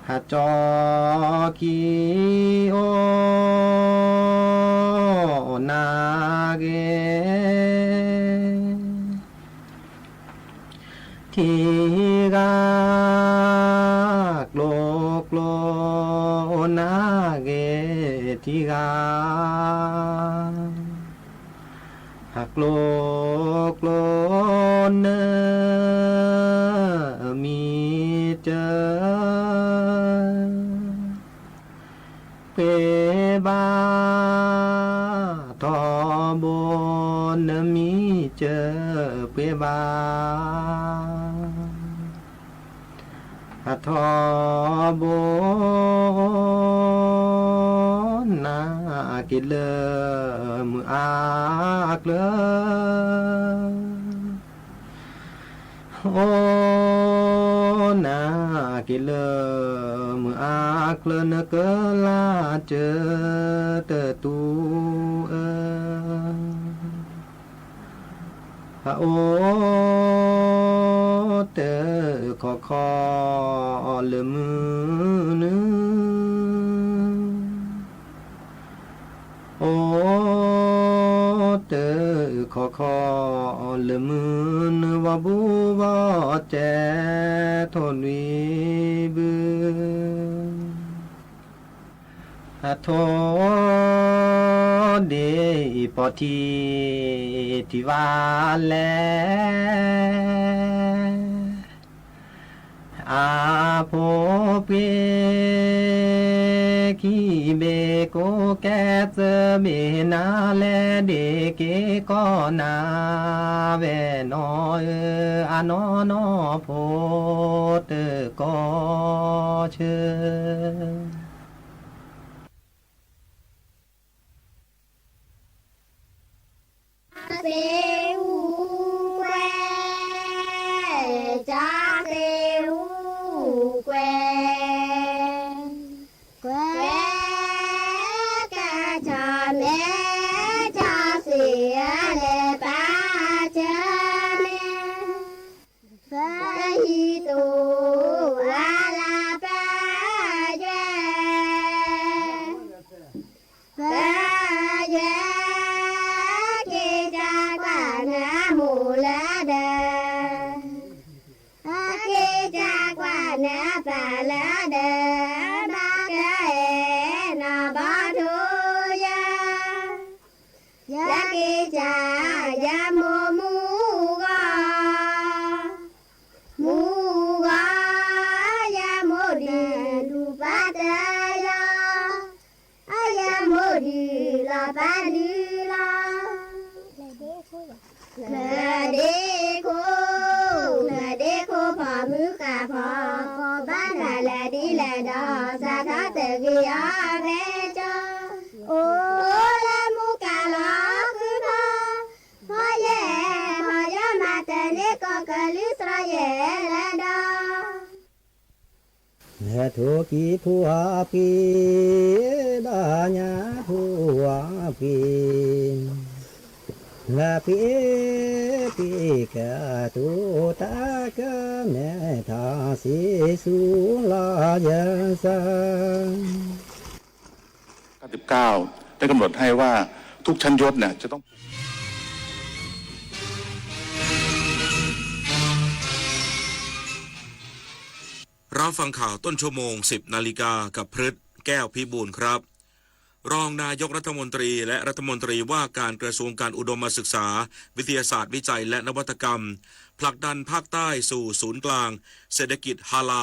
အကၠီခံအိၣ်နၤဂ့ၤ ထံဂၤ ကျိကျိနၤဂ့ၤ ထံဂၤ, အကျိကျိနမံၤ ကၢ ပှ့ၤဘၣ်, ထီဘိ နမံၤ ကၢ ပှ့ၤဘၣ်, အထီဘိ နက့ၤလၢမုၢ်အါကျၢၤ အိၣ်နၤက့ၤလၢမုၢ်အါကျၢၤ နကလၢ်ကၢၤတတူၢ်အၢ, အအိၣ်တခီခီလၢမုၢ်နုာ် အိၣ်တခီခီလၢမုၢ်နုာ် ဘီဘူဘီတဲ ထိၣ်လွံၢ်ဘု အထိၣ်ဒ့အံၤ ပီၢ်ထံ ထံၣ်ဘၣ်လဲၣ် အဖိပှ့ၤ ခံဘ့ၣ်ကိးကဲ သၢဘ့ၣ်နၤလဲၣ် ဒ့က့ၤကီးနၤ ဝဲၢ်နီၢ်ဧၢ အနီၢ်နီၢ်ဖိတကီၢ်ဆၢ သ့ၣ်အူကွဲ, ကၠီသ့ၣ်အူကွဲ, ကွဲ, ကၢ်ဆီမဲ, ကၠီသ့ၣ်အလဲၤပာ်စၢၤန့ၣ် ပဟံၣ်တူၢ်အလၤပၢယွဲၢ်, ပၢယွဲၢ်, က့ၤကကွၢ်နမိၢ်လၢဒၢး, က့ၤကကွၢ်နပၢ်လၢဒၢး, ဘၣ်ကအဲၣ်နီၢ်ဘီဒိယၤ ယက့ၤကၢ်ယမိၢ်မူဂီၤ, မူဂီၤ, ယမိၢ်ဒုးလူၤပၢ်တၢ်လီၤ, ယမိၢ်ဒုးလီၤပၢ်ဒုးလီၤ, မ့ၢ်ဒ့ခိၣ်, မ့ၢ်ဒ့ခိၣ်ဖီမုၢ်ဃာ်ဖီ, ဘၣ်နၤလၢဒ်လဲၣ်ဒီး စးထီၣ်တဂ့ၤအီၤဝဲကၠီ, အိၣ်လၢမူကၤလီၤဃုဖီ, ဖီယဲၢ်, ဖီယဲၢ်မၤတၢ်န့ၣ် ကီၢ်ကလုာ်စရီယဲၢ်လၢဒီး လၢထိၣ်ကံၢ်ထူၣ်အပှ့ၤ, ဒီးညၣ်ထူၣ်အပှ့ၤ, လၢပှ့ၤ, ပှ့ၤကတူၢ်တၢ်ကမဲထီၣ်စံးဆူလီၤယစၢ် เก้าสิบเก้า ได้กำหนดให้ว่าทุกชั้นยศเนี่ยจะต้อง รับฟังข่าวต้นชั่วโมง สิบนาฬิกา กับพฤษ แก้วพิบูลครับ รองนายกรัฐมนตรีและรัฐมนตรีว่าการกระทรวงการอุดมศึกษา วิทยาศาสตร์วิจัยและนวัตกรรม ผลักดันภาคใต้สู่ศูนย์กลางเศรษฐกิจฮาลาล